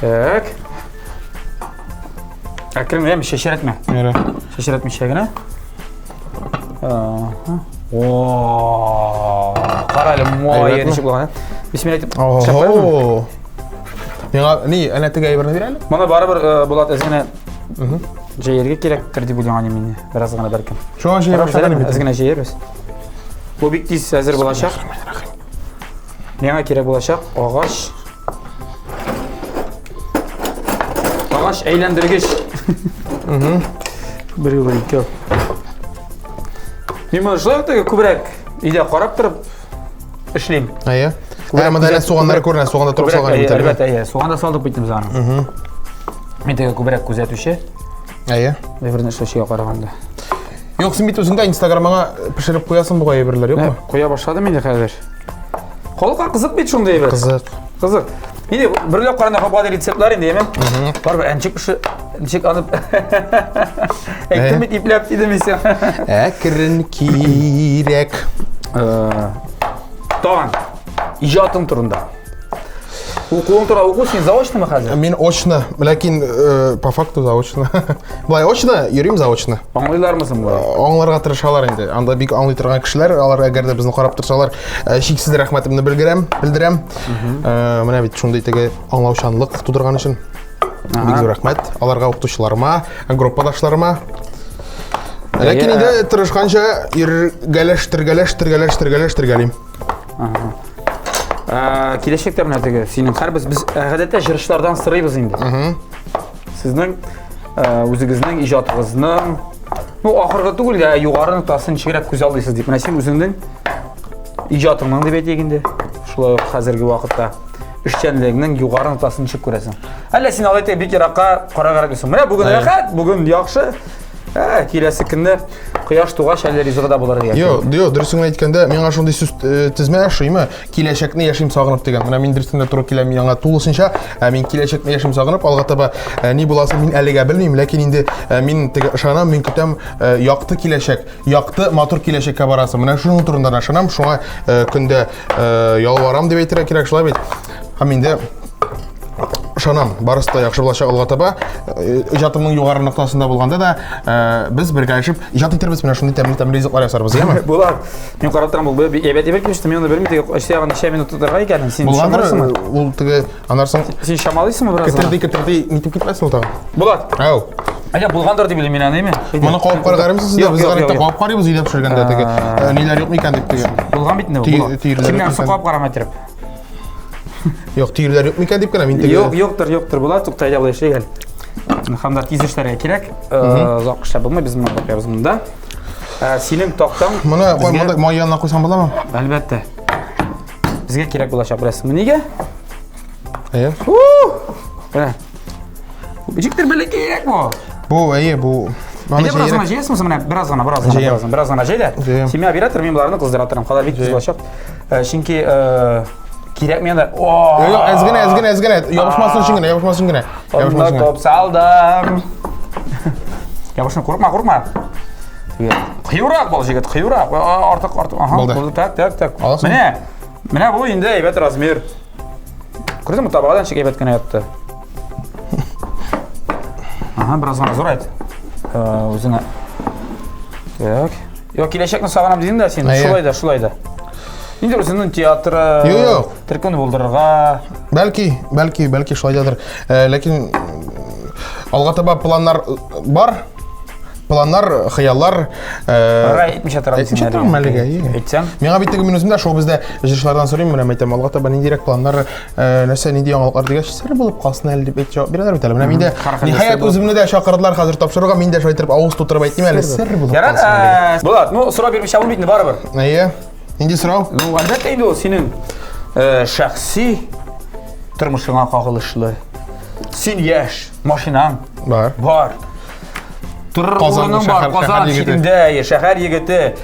Так. Әкрен генә чәчрәтмә. Ярар. Чәчрәтмичә генә. О, кара әле мае ничек булган. Бисмилла әйтеп. Ого. Миңа ни, әнә теге әйберне бир әле. Моны барыбер Булат әз генә җәяргә кирәктер дип уйлыйм мин. Бераз гына бәлкем. Шуңа җәя башладым бит. Әз генә җәярбез. Бу бик тиз әзер булачак. Миңа кирәк булачак агач. Агач әйләндергеч. Бер юлы икәү. Мин моны шулай ук теге күбрәк өйдә карап торып эшлим. Әйе. Ә, монда әле суганнар күренә, суган да торып салган бит әле. Әлбәттә, әйе. Суган да салдык бит без аны. Мин теге күбрәк күзәтүче. Әйе. Әйберне эшләүчегә караганда. Юк, син бит үзең дә Инстаграмыңа пешереп куясың бугай әйберләр, юкмы? Куя башладым инде хәзер. Халыкка кызык бит шундый әйбер. Кызык. Кызык. Инде берләп караганда гап-гади рецептлар инде, яме? Барыбер әнчек пеше, ничек аны Әйттем бит ипләп дидем мин сиңа. Әкрен кирәк. Тагын иҗатың турында. Укуың турында уку син заочнымы хәзер? Мин очно, ләкин по факту заочно. Былай очно, йөрим заочно. Аңлыйлармы соң болай? Аңларга тырышалар инде. Анда бик аңлый торган кешеләр, алар әгәр дә безне карап торсалар, чиксез рәхмәтемне белгерәм, белдерәм. Менә бит шундый теге аңлаучанлык тудырган өчен. Бик зур рәхмәт аларга, укытучыларыма, группадашларыма. Ләкин инде тырышканча йөргәләштергәләш, тергәләш, тергәләш, тергәлим. Киләчәктә менә теге синең һәрбез без гадәттә җырчылардан сорыйбыз инде. Сезнең үзегезнең иҗатыгызның ну ахыргы түгел, ә югары ноктасын ничегрәк күз алдыйсыз дип. Менә син үзеңнең иҗатыңның дип әйтик инде. Шулай ук хәзерге вакытта эшчәнлегеңнең югары ноктасын ничек күрәсең? Әллә син алай итеп бик еракка карарга кирәкмисең. Менә бүген рәхәт, бүген яхшы. Ә, киләсе көнне кояш тугач әле ризыгы да булыр дигән. Йо, йо, дөресен әйткәндә, миңа шундый сүз тезмә ошыймы? Киләчәкне яшим сагынып дигән. Менә мин дөресен дә туры киләм миңа тулысынча. Ә мин киләчәкне яшим сагынып, алга таба ни буласын мин әлегә белмим, ләкин инде мин теге ышанам, мин көтәм якты киләчәк, якты, матур киләчәккә барасы. Менә шуның турында да ышанам, шуңа көндә ялварам дип әйтергә кирәк, шулай бит. Һәм инде ышанам, барысы да яхшы булачак алга таба. Иҗатымның югары ноктасында булганда да без бергәләшеп иҗат итербез, менә шундый тәмле-тәмле ризыклар ясарбыз, яме? Була. Мин карап торам, бу әйбәт әйбәт килеште. Мин аны белмим, теге эчтә ягын ничә минут тотарга икәнен. Син Булгандыр, чамалыйсыңмы? ул теге аннан соң Син чамалыйсыңмы бераз? кетерди, кетерди, нитеп китмәсен ул тагын. Булат. Ау. Әйдә, булгандыр дип уйлыйм мин аны, әйме? Моны кабып карарга ярыймы сез? Без гадәттә кабып карыйбыз өйдә пешергәндә теге. Ниләр юк микән дип теге. Булган бит инде бу. Төерләр. Син менә кабып карама иттереп. Юк, төерләр юк микән дип кенә мин теге. Юк, юктыр, юктыр. Була, тукта, әйдә, болай эшлик әле. Һәм дә тиз эшләргә кирәк. Озак эшләп булмый, без моны куябыз монда. Синең тактаң. Моны куй, монда май янына куйсаң буламы? Әлбәттә. Безгә кирәк булачак, беләсеңме нигә? Әйе. Менә. Ничектер бәләкәйрәк бу. Бу, әйе, бу. Әйдә бераз гына җәясеңме соң менә бераз гына, бераз гына, бераз гына, бераз гына җәй дә. Син миңа бирә тор, мин боларны кыздыра торам. Калар бик тиз булачак. Чөнки кирәк миңа да. Юк, әз генә, әз генә, әз генә. Ябышмасын өчен генә, ябышмасын өчен генә. Ябышмасын. Топ салдым. Ябышма, курыкма, курыкма. Кыюрак бул, җегет, кыюрак. Артык, артык. Ага, булды. Так, так, так. Менә, менә бу инде әйбәт размер. Күрдеңме, табагадан ничек әйбәт кенә ятты. Ага, бераз гына зурайт. Үзеңә. Так. Йо, киләчәкне сагынам дидең дә син. Шулай да, шулай да. Инде үзеңнең театры, Юк, юк. төркемне булдырырга. Бәлки, бәлки, бәлки шулайдадыр. Ләкин алга таба планнар бар. Планнар, хыяллар. Рай әйтмичә торам Әйтмичә торам әлегә, әйе. Әйтсәң? Миңа бит теге мин үзем дә шоу бездә җырчылардан сорыйм, менә әйтәм, алга таба ниндирәк планнар, нәрсә, нинди яңалыклар дигәч, сер булып калсын әле дип әйтеп җавап бирәләр бит әле. Менә мин дә ниһаять үземне дә чакырдылар хәзер тапшыруга, мин дә шулай итеп авыз тутырып әйтим әле, сер булып калсын әле. Булат, ну сорау бирмичә булмый бит барыбер. Әйе. Нинди сорау? Ну, әлбәттә инде ул синең шәхси тормышыңа кагылышлы. Син яшь, машинаң бар. Бар. Торыр урының бар, Казан читендә, шәһәр егете.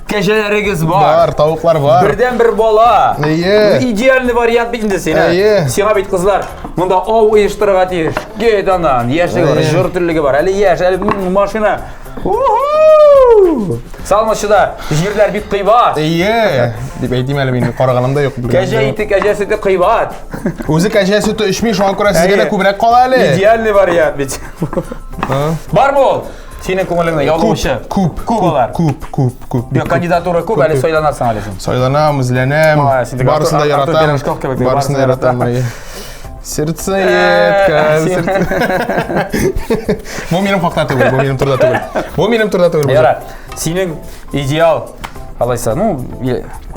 Кәҗәләрегез бар. Бар, тавыклар бар. Бердән бер бала. Әйе. Идеальный вариант бит инде син. Әйе. Сиңа бит кызлар монда ау оештырырга тиеш. Кет аннан, яшьлеге бар, җыр төрлеге бар. Әле яшь, әле машина. Салмачыда җирләр бик кыйбат. Әйе, дип әйтим әле мин караганым да юк. Кәҗә ите, кәҗә сөте кыйбат. Үзе кәҗә сөте эчми, шуңа күрә сезгә дә күбрәк кала әле. Идеальный вариант бит. Бармы ул? Синең күңелеңне яулаучы. Күп, күп алар. Күп, күп, күп. Юк, кандидатура күп, әле сайланасың әле син. Сайланам, эзләнәм. Барысын да яратам. Барысын да яратам. Сердцеедка. Бу минем хакта түгел, бу минем турыда түгел. Бу минем турыда түгел. Яра, синең идеал алайса, ну,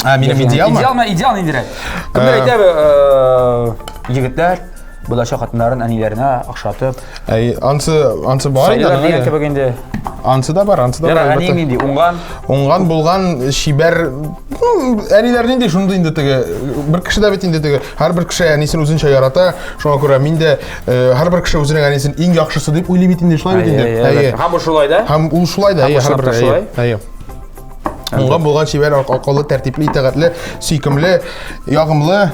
А, минем идеалмы? Идеалмы, идеал ниндирәк? Кемдер әйтә, егетләр булачак хатыннарын әниләренә охшатып. Әй, ансы, ансы бар инде. Сайлар дигән кебек инде. Ансы да бар, ансы да бар. Яра, әниең нинди? Уңган? Уңган, булган, чибәр. Әниләр нинди, шундый инде теге. Бер кеше дә бит инде теге. Һәрбер кеше әнисен үзенчә ярата. Шуңа күрә мин дә һәрбер кеше үзенең әнисен иң яхшысы дип уйлый бит инде, шулай бит инде. Әйе. Һәм ул шулай да? Һәм ул шулай да, әйе, һәрбер шулай. Әйе. Уңган, булган, чибәр, акыллы, тәртипле, итагатьле, сөйкемле, ягымлы.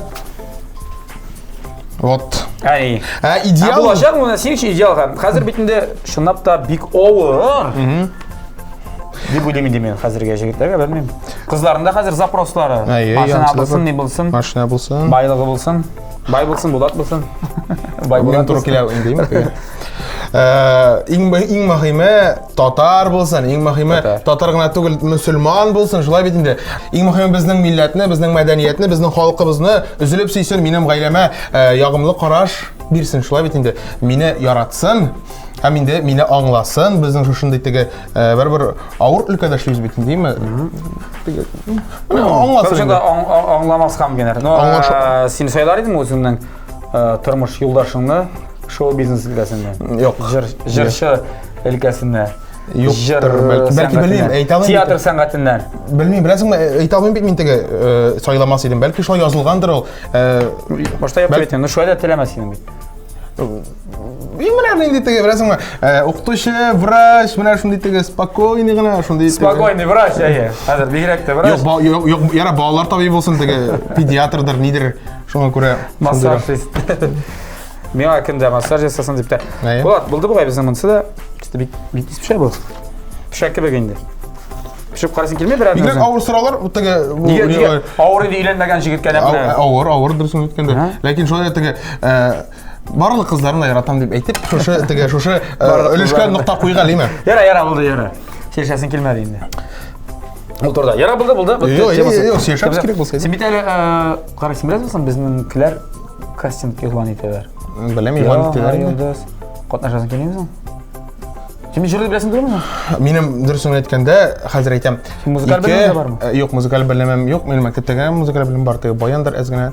Вот. Әй. Ә идеал. Ә булачак моны син өчен идеал һәм хәзер бит инде чынлап та бик авыр. Дип уйлыйм инде мин хәзерге җегетләргә, белмим. Кызларның да хәзер запрослары. Машина булсын, ни булсын. Машина булсын. Байлыгы булсын. Бай булсын, Булат булсын. Бай Булат туры килә инде. Иң иң мөһиме татар булсын, иң мөһиме татар гына түгел, мөселман булсын, шулай бит инде. Иң мөһиме безнең милләтне, безнең мәдәниятне, безнең халкыбызны өзелеп сөйсен, минем гаиләмә ягымлы караш бирсен, шулай бит инде. Мине яратсын һәм инде мине аңласын. Безнең шушындый теге бер-бер авыр өлкәдә эшлибез бит инде, димме? Теге аңласын. Инде. Аңламаска мөмкиннәр. Но син сайлар идеңме үзеңнең тормыш юлдашыңны шоу-бизнес өлкәсендә? Юк. Җырчы өлкәсендә. Юк, җыр бәлки белмим, әйтә алмыйм. Театр сәнгатеннән. Белмим, беләсеңме, әйтә алмыйм бит мин теге сайламас идем. Бәлки шулай язылгандыр ул. Башта юк бит, ну шулай да теләмәс идең бит. Мин менә нинди теге, беләсеңме, укытучы, врач, менә шундый теге спокойный гына, шундый Спокойный врач, әйе. Хәзер бигрәк тә врач. Юк, юк, яра балалар табибы булсын теге, педиатрдыр, нидер. Шуңа күрә массажист. Миңа кем дә массаж ясасын дип тә. Булат, булды бугай безнең монысы да. Чисто бик бик тиз пешә бу. Пешә кебек инде. Пешеп карасын килми берәр. Бигрәк авыр сораулар, бу теге Нигә нигә авыр инде өйләнмәгән җегеткә нәкъ менә. Авыр, авыр дөресен әйткәндә. Ләкин шулай да теге барлык кызларны да яратам дип әйтеп, шушы теге шушы өлешкә нокта куйга лиме. Яра, яра булды, яра. Сөйләшәсең килмәде инде. Ул турыда. Яра булды, булды. Юк, юк, юк, сөйләшәбез кирәк булса. Син бит әле кара, син беләсеңме, безнеңкеләр кастинг игълан итәләр. Беләм, игълан итәләр инде. Йолдыз. Катнашасың килмиме соң? Син җырлый беләсең түгелме? Минем дөресен әйткәндә, хәзер әйтәм. Музыкаль белемең дә бармы? Э, юк, музыкаль белемем юк. Минем мәктәптә генә музыкаль белем бар. Теге баяндыр әз генә.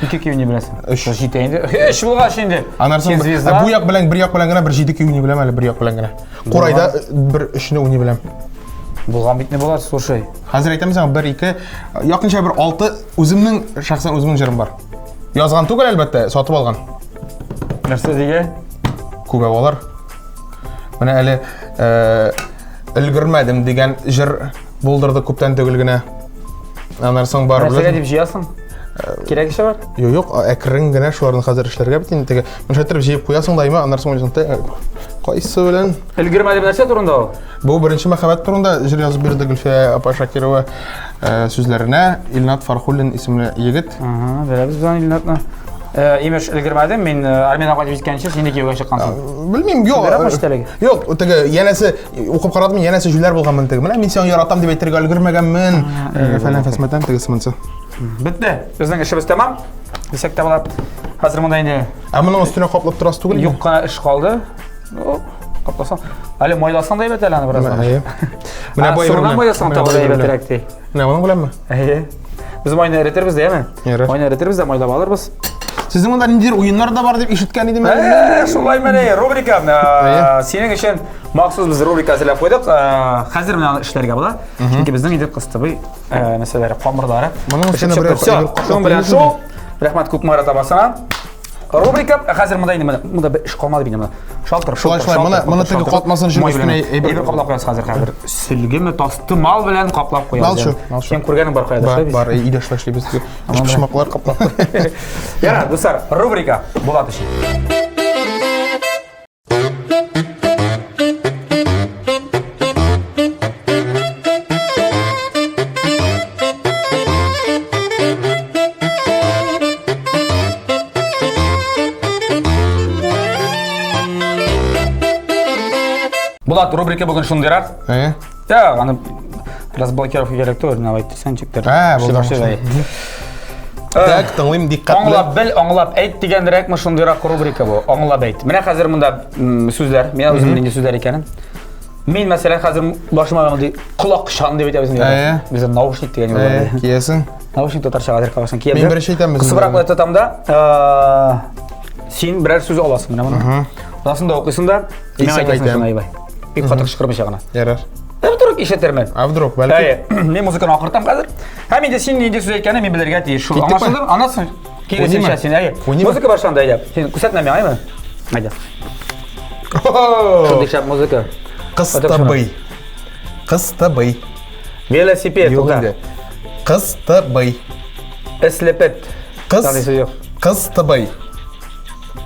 Ике көй уйный беләсең. Өч. Җитә инде. Өч булгач инде. Аннан соң бу як белән бер як белән генә бер җиде көй уйный беләм әле бер як белән генә. Курайда э, бер өчне уйный беләм. Булган бит не була, слушай. Хәзер әйтәм сиңа, бер, ике, якынча бер алты үземнең шәхсән үземнең җырым бар. Язган түгел, әлбәттә, сатып алган. Нәрсә дигән? Күбәү алар. Менә әле э, өлгермәдем дигән җыр булдырды күптән түгел генә. Аннан соң бар. Нәрсәгә дип җыясың? Кирәк эше бар? Юк, юк, әкрен генә шуларны хәзер эшләргә бит инде. Теге, менә шулай җыеп куясың да, аннан соң уйлыйсың, кайсы белән? Өлгермәдем нәрсә турында ул? Бу беренче мәхәббәт турында җыр язып бирде Гөлфия апа Шакирова э, сүзләренә Илнат Фархуллин исемле егет. Ага, беләбез без аны Илнатны. Э, имеш, өлгермәдем, мин э, армиядән кайтып җиткәнче син дә кияүгә чыккансың. Белмим, юк. Юк, теге янәсе укып карадым, янәсе җүләр булганмын теге. Менә мин сиңа яратам дип әйтергә өлгермәгәнмен. Фәлән фәсмәтән тегесе монысы. Бетте. Безнең эшебез тәмам. Дисәк тә була. Хәзер монда инде. Ә моның өстенә каплап торасы түгел. Юк кына эш калды. Ну, капласаң. Әле майласаң да әйбәт әле аны бераз. Әйе. Менә бу әйбер. Майласаң тагы да әйбәтрәк ди. Менә моның беләнме? Әйе. Без майны эретербез дә, әйеме? Майны эретербез дә майлап алырбыз. Сезнең монда ниндидер уеннар да бар дип ишеткән идем әле. Ә, шулай менә рубрика. Синең өчен махсус без рубрика әзерләп куйдык. Хәзер менә аны эшләргә була. Чөнки безнең инде кыстыбый нәрсәләре, камырлары. Моның өстенә берәр Шуның белән шул. Рәхмәт Кукмара табасына. Рубрика хәзер монда инде монда бер эш калмады бит монда. Шалтыр, шулай шулай. Моны моны теге катмасын өчен өстенә әйбер каплап куябыз хәзер хәзер. Сөлгеме, тастымал белән каплап куябыз. Малчу, малчу. Син күргәнең бар кайда шулай бит? Бар, өйдә шулай эшлибез. Өчпочмаклар каплап. Ярар, дуслар, рубрика Булат өчен. Булат, рубрика бүген шундыйрак. Әйе. Так, аны разблокировка кирәк түгел, менә әйтсәң ничектер. Ә, булды. Так, тыңлыйм диккать белән. Аңлап бел, аңлап әйт дигәнрәкме шундыйрак рубрика бу. Аңлап әйт. Менә хәзер монда сүзләр, мин үзем нинди сүзләр икәнен. Мин мәсәлән хәзер башыма мондый колакчан дип әйтәбез инде. Бездә наушник дигән бар. Киясең. Наушник татарча хәзер каласың. Киям. Мин беренче әйтәм. Кысыбрак белән тотам да, син берәр сүз аласың менә моны. Аласың да укыйсың да, миңа әйтәсең шуны әйбәй. Бик каты кычкырмыйча гына. Ярар. Ә вдруг ишетермен. А вдруг, бәлки. Әйе, мин музыканы акыртам хәзер. Һәм инде син нинди сүз әйткәнен мин белергә тиеш. Шул аңлашылдымы? Анасы. Киресенчә син, әйе. Музыка башланды, әйдә. Син күрсәтмә миңа, әйме? Әйдә. Шундый шәп музыка. Кыстыбый. Кыстыбый. Велосипед, Юк инде. Кыстыбый. Эслепет. Кыз. Кыстыбый.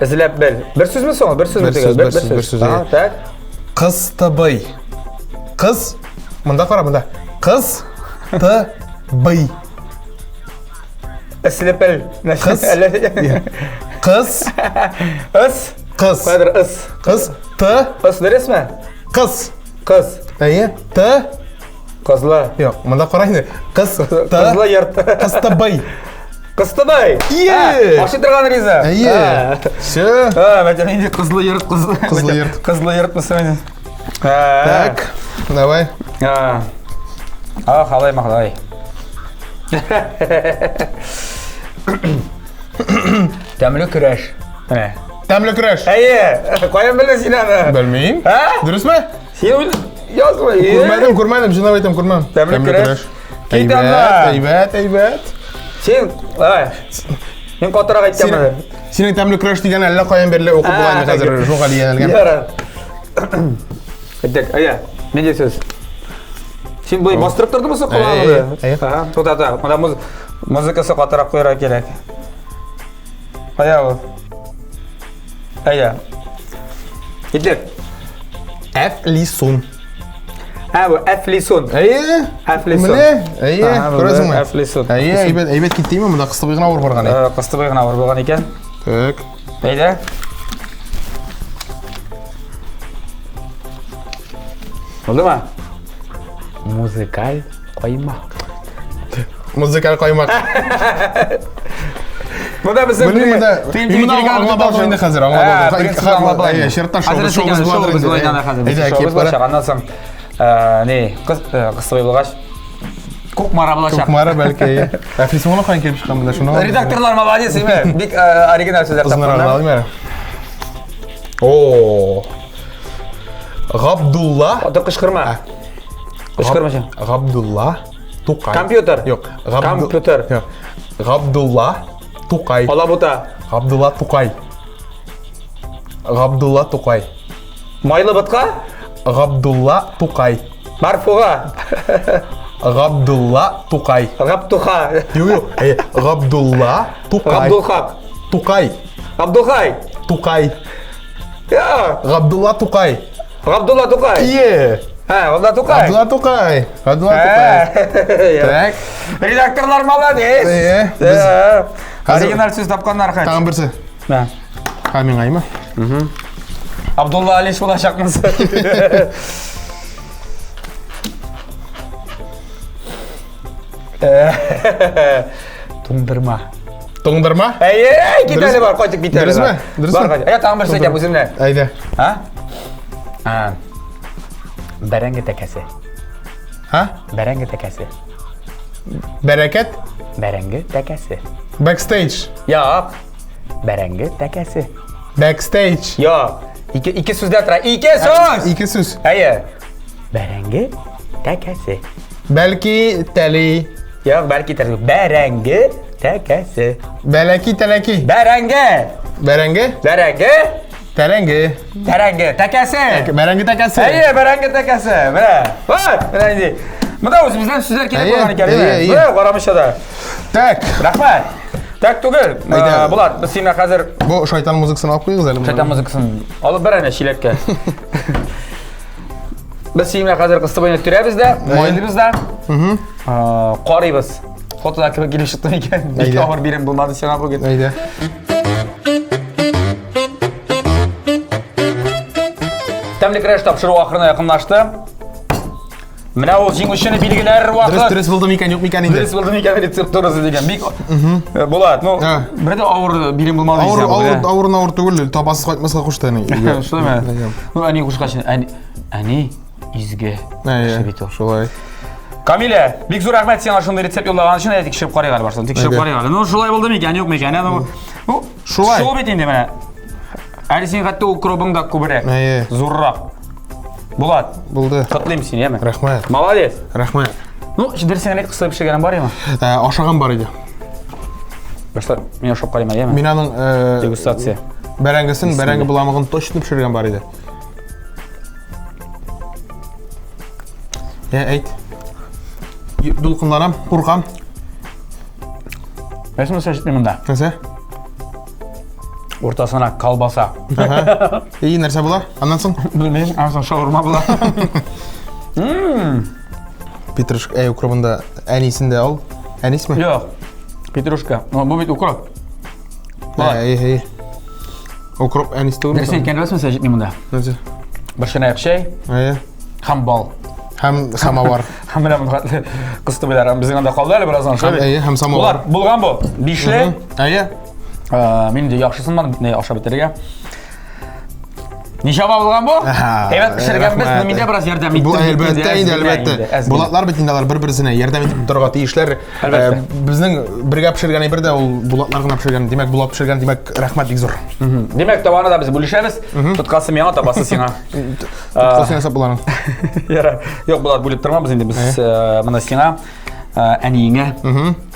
Эзләп бел. Бер сүзме соң? Бер сүзме төгәл? Бер сүз, бер сүз. Так. Кыстыбый. Кыз. Монда кара, монда. Кыз. Т. Бый. Эслепел. Кыз. Кыз. Ыс. Кыз. Кадр ыс. Кыз. Т. Ыс дөресме? Кыз. Кыз. Әйе. Т. Кызлы. Юк, монда кара инде. Кыз. Т. Кызлы йорт. Кыстыбый. Кыстыбай! Ие! Ашый торган риза. Әйе. Все. А, мәтән инде кызлы йорт, кызлы. Кызлы йорт. Кызлы йорт мисале. Так, давай. А, халай махлай. Тәмле көрәш. Менә. Тәмле көрәш. Әйе, каян белдең син аны? Белмим. Ә? Дөресме? Син язма. Күрмәдем, күрмәдем, чынлап әйтәм, күрмәдем. Тәмле көрәш. Кит анда. Әйбәт, әйбәт, әйбәт. Син, ай, мин катырак әйткән әле. Синең тәмле көрәш дигән әллә каян бирле укып була инде хәзер, шуңа әле янәлгән. Ярар. Әйтик, әйе, нинди сүз? Син болай бастырып тордымы соң колагыңны? Әйе. Тукта, тукта, монда музыкасы катырак куярга кирәк. Кая ул? Әйе. Киттек. Әфлисун. Ә, бу әфлисун. Әйе. Әфлисун. Менә, әйе, күрәсеңме? Әфлисун. Әйе, әйбәт, әйбәт киттеме? Монда кыстыбый гына авыр барган. Э, кыстыбый гына авыр булган икән. Так. Әйдә. Булдымы? Музыкаль каймак. Музыкаль каймак. Монда безнең Белмим, монда мин моны аңлап алдым инде хәзер, аңлап алдым. Принцип аңлап алдым. Әйе, чиратта шоу шоу шоу буладыр хәзер. Әйдә, Шоу киеп кара. булачак. Аннан соң не, кыз кыз булгач Кукмара булачак. Кукмара бәлки. әйе. Ә Фрисмоны каян килеп чыккан монда шуны? Редакторлар молодец, име. Бик оригиналь сүзләр Озынрак тапканнар. алыйм әле. О. Габдулла. Аты кычкырма. Кычкырмачы. Габдулла Тукай. Компьютер. Юк. Компьютер. Юк. Габдулла Тукай. Алабута. Габдулла Тукай. Габдулла Тукай. Майлы ботка? Габдулла Тукай. Марфуга. Габдулла Тукай. Гаптуха. Юк, юк. Әйе, Габдулла Тукай. Габдулхак. Тукай. Габдулхай. Тукай. Я. Габдулла Тукай. Габдулла Тукай. Ие. Һә, Габдулла Тукай. Габдулла Тукай. Габдулла Тукай. Так. Редакторлар молодец. Әйе, без- Хәзер- Оригиналь сүз тапканнар хәт. Тагын берсе. Мә. Ха, миңа име? Абдулла Алиш булачакмыз. Туңдырма. Туңдырма? Әйе, кит Дөрес- әле бар, кайтып кит әле. Дөресме? бар. Дөресме? Бар, кайтып. Әйе, тагын берсе әйтәм үземне. Әйдә. А? А. Бәрәңге тәкәсе. Һа? Бәрәңге тәкәсе. Бәрәкәт? Бәрәңге тәкәсе. Backstage. Юк. Бәрәңге тәкәсе. Backstage. Юк. Ике ике сүздә тора. Ике сүз. Ике сүз. Әйе. Бәрәңге тәкәсе. Бәлки тәли. Юк, бәлки тәлки. Бәрәңге тәкәсе. Бәләки тәләки. Бәрәңге. Бәрәңге? Бәрәңге. Тәрәңге. Тәрәңге. Тәкәсе. Бәрәңге тәкәсе. Әйе, бәрәңге тәкәсе. Менә. Вот, менә инде. Монда үзебездән сүзләр килеп Әйе, куйган икән, әйе, әйе. әйе. Менә карамыйча да. Так. Рәхмәт. Так түгел. Әйдә. Булат, без сине хәзер Бу шайтан музыкасын алып куегыз әле. шайтан музыкасын алып бер әнә чиләккә. Без синең белән хәзер кыстыбыйны төрәбез дә, майлыйбыз да. Карыйбыз. Фотода кебек килеп чыкты микән? Бик Әйдә. авыр бирем булмады сиңа бүген. Әйдә. Тәмле көрәш тапшыру ахырына якынлашты. Менә ул җиңүчене билгеләр Дөрес, вакыт. дөрес булды микән, юк микән инде? Дөрес булды микән рецептурасы дигән. Бик Булат, ну, А. бер дә авыр бирем булмады Авыр, дисәм, авыр, авыр, авыр түгел, табасыз кайтмаска кушты әни. Шулаймы? Ну, әни кушкач, әни, әни изге Әйе, кеше бит ул. шулай. Камилә, бик зур рәхмәт сиңа шундый рецепт юллаган өчен. Әйдә тикшереп карыйк әле баштан. Тикшереп Әйдә. карыйк әле. Ну, шулай булды микән, юк микән? Ну, ну, Шулай. Шул бит инде менә. Әле син хәтта укробың да күбрәк. Әйе. Зуррак. Булат, Булды. котлыйм сине, яме. Рәхмәт. Молодец. Рәхмәт. Ну, дөресен әйт, кысылып пешергәнең бар идеме? Ә, Ашаган бар иде. Башта мин ашап карыйм әле, яме. Мин аның э, Дегустация. бәрәңгесен, бәрәңге боламыгын точно пешергән бар иде. Ә, әйт. Дулкынланам, куркам. Нәрсә нәрсә җитми монда? Нәрсә? Уртасына колбаса. Ага. И нәрсә була? Аннан соң Белмим, аннан соң шаурма була. Петрушка, әй, укробын да әнисен дә ал. Әнисме? Юк. Петрушка. Ну, бу бит укроп. Әй, әй. Укроп әнис түгелме? Нәрсә икән беләсеңме, нәрсә җитми монда? Нәрсә? Бер чынаяк чәй Әйе. һәм бал. Һәм самовар. Һәм менә моны хәтле кыстыбыйлар. Безнең анда калды әле бераздан. Шулай бит? Әйе, һәм самовар. Булар, булган бу. Бишле. Әйе. Мин инде яхшысын бөтенләй ашап бетерергә. Ничә булган бу? Әйбәт пешергәнбез, но мин дә бераз ярдәм иттем. Бу әлбәттә инде, әлбәттә. Булатлар бит инде алар бер-берсенә ярдәм итеп торырга тиешләр. Әлбәттә. Безнең бергә пешергән әйбер дә ул булатлар гына пешергән. Димәк, булат пешергән, димәк, рәхмәт бик зур. Димәк, табаны да без бүлешәбез. Тоткасы миңа, табасы сиңа. Тоткасы ясап була аның. Ярар. Юк, Булат бүлеп тормабыз инде без моны сиңа әниеңә.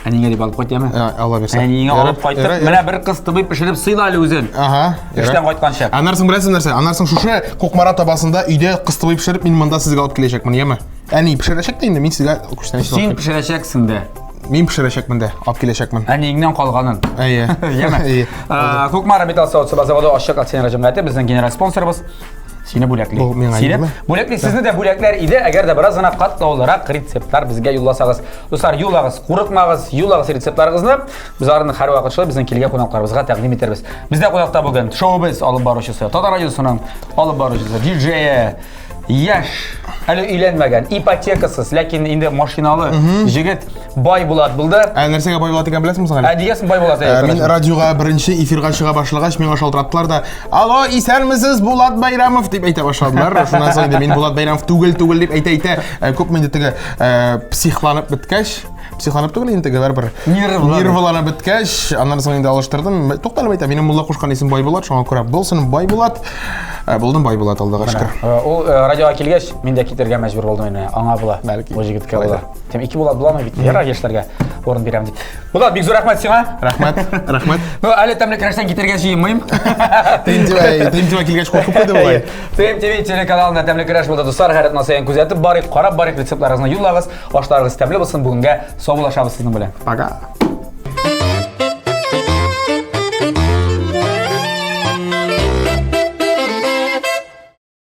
Әниеңә дип алып кайт, яме? Алла бирсә. Әниеңә алып кайтып, менә бер кыз тыбый пешереп сыйла әле үзен. Ага. Эштән кайтканчы. Аннан соң беләсең нәрсә? Аннан соң шушы Кукмара табасында өйдә кыстыбый пешереп, мин монда сезгә алып киләчәкмен, яме? Әни пешерәчәк тә инде, мин сезгә күчтәнәч Син пешерәчәксең дә. Мин пешерәчәкмен дә, алып киләчәкмен. Әниеңнән калганын. Әйе. Яме? Әйе. Кукмара металл савыт-саба заводы ачык акционер җәмгыяте безнең генераль спонсорыбыз. Сине бүләкли. Бу миңа Сине инде. бүләкли. Сезне дә бүләкләр иде, әгәр дә бераз гына катлаулырак рецептлар безгә юлласагыз. Дуслар, юллагыз, курыкмагыз, юллагыз рецептларыгызны. Без аларны һәрвакыт шулай безнең килгән кунакларыбызга тәкъдим итәрбез. Бездә кунакта бүген шоу-без алып баручысы, Татар радиосының алып баручысы, диджее, яшь, әле өйләнмәгән, ипотекасыз, ләкин инде машиналы җегет Байбулат булды. Ә нәрсәгә Байбулат икән беләсеңме соң әле? Ә нигә соң Байбулат? Ә, мин радиога беренче эфирга чыга башлагач, миңа шалтыраттылар да, "Алло, исәнмесез, Булат Байрамов" дип әйтә башладылар. Шуннан соң инде мин Булат Байрамов түгел, түгел дип әйтә-әйтә, э, күпме инде теге э, психланып беткәч, психланып түгел инде теге барыбер нервланып беткәч, аннан соң инде алыштырдым. Тукталып әйтәм, минем мулла кушкан исем Байбулат, шуңа күрә булсын Байбулат. Э, булдым Байбулат, Аллага шөкер. Ул радиога килгәч, мин дә китергә мәҗбүр булдым инде. Аңа була. Бәлки. Бу җегеткә була. Тем ике Булат буламы бит? Ярар, яшьләргә урын бирәм дип. Булат, бик зур рәхмәт сиңа. Рәхмәт, рәхмәт. Ну, әле тәмле көрәштән китергә җыенмыйм. ТМТВ, ТМТВ килгәч куркып куйды болай. ТМТВ телеканалында тәмле көрәш булды, дуслар. Һәр атна саен күзәтеп барыйк, карап барыйк, рецептларыгызны юллагыз. Ашларыгыз тәмле булсын. Бүгенгә саубуллашабыз сезнең белән. Пока.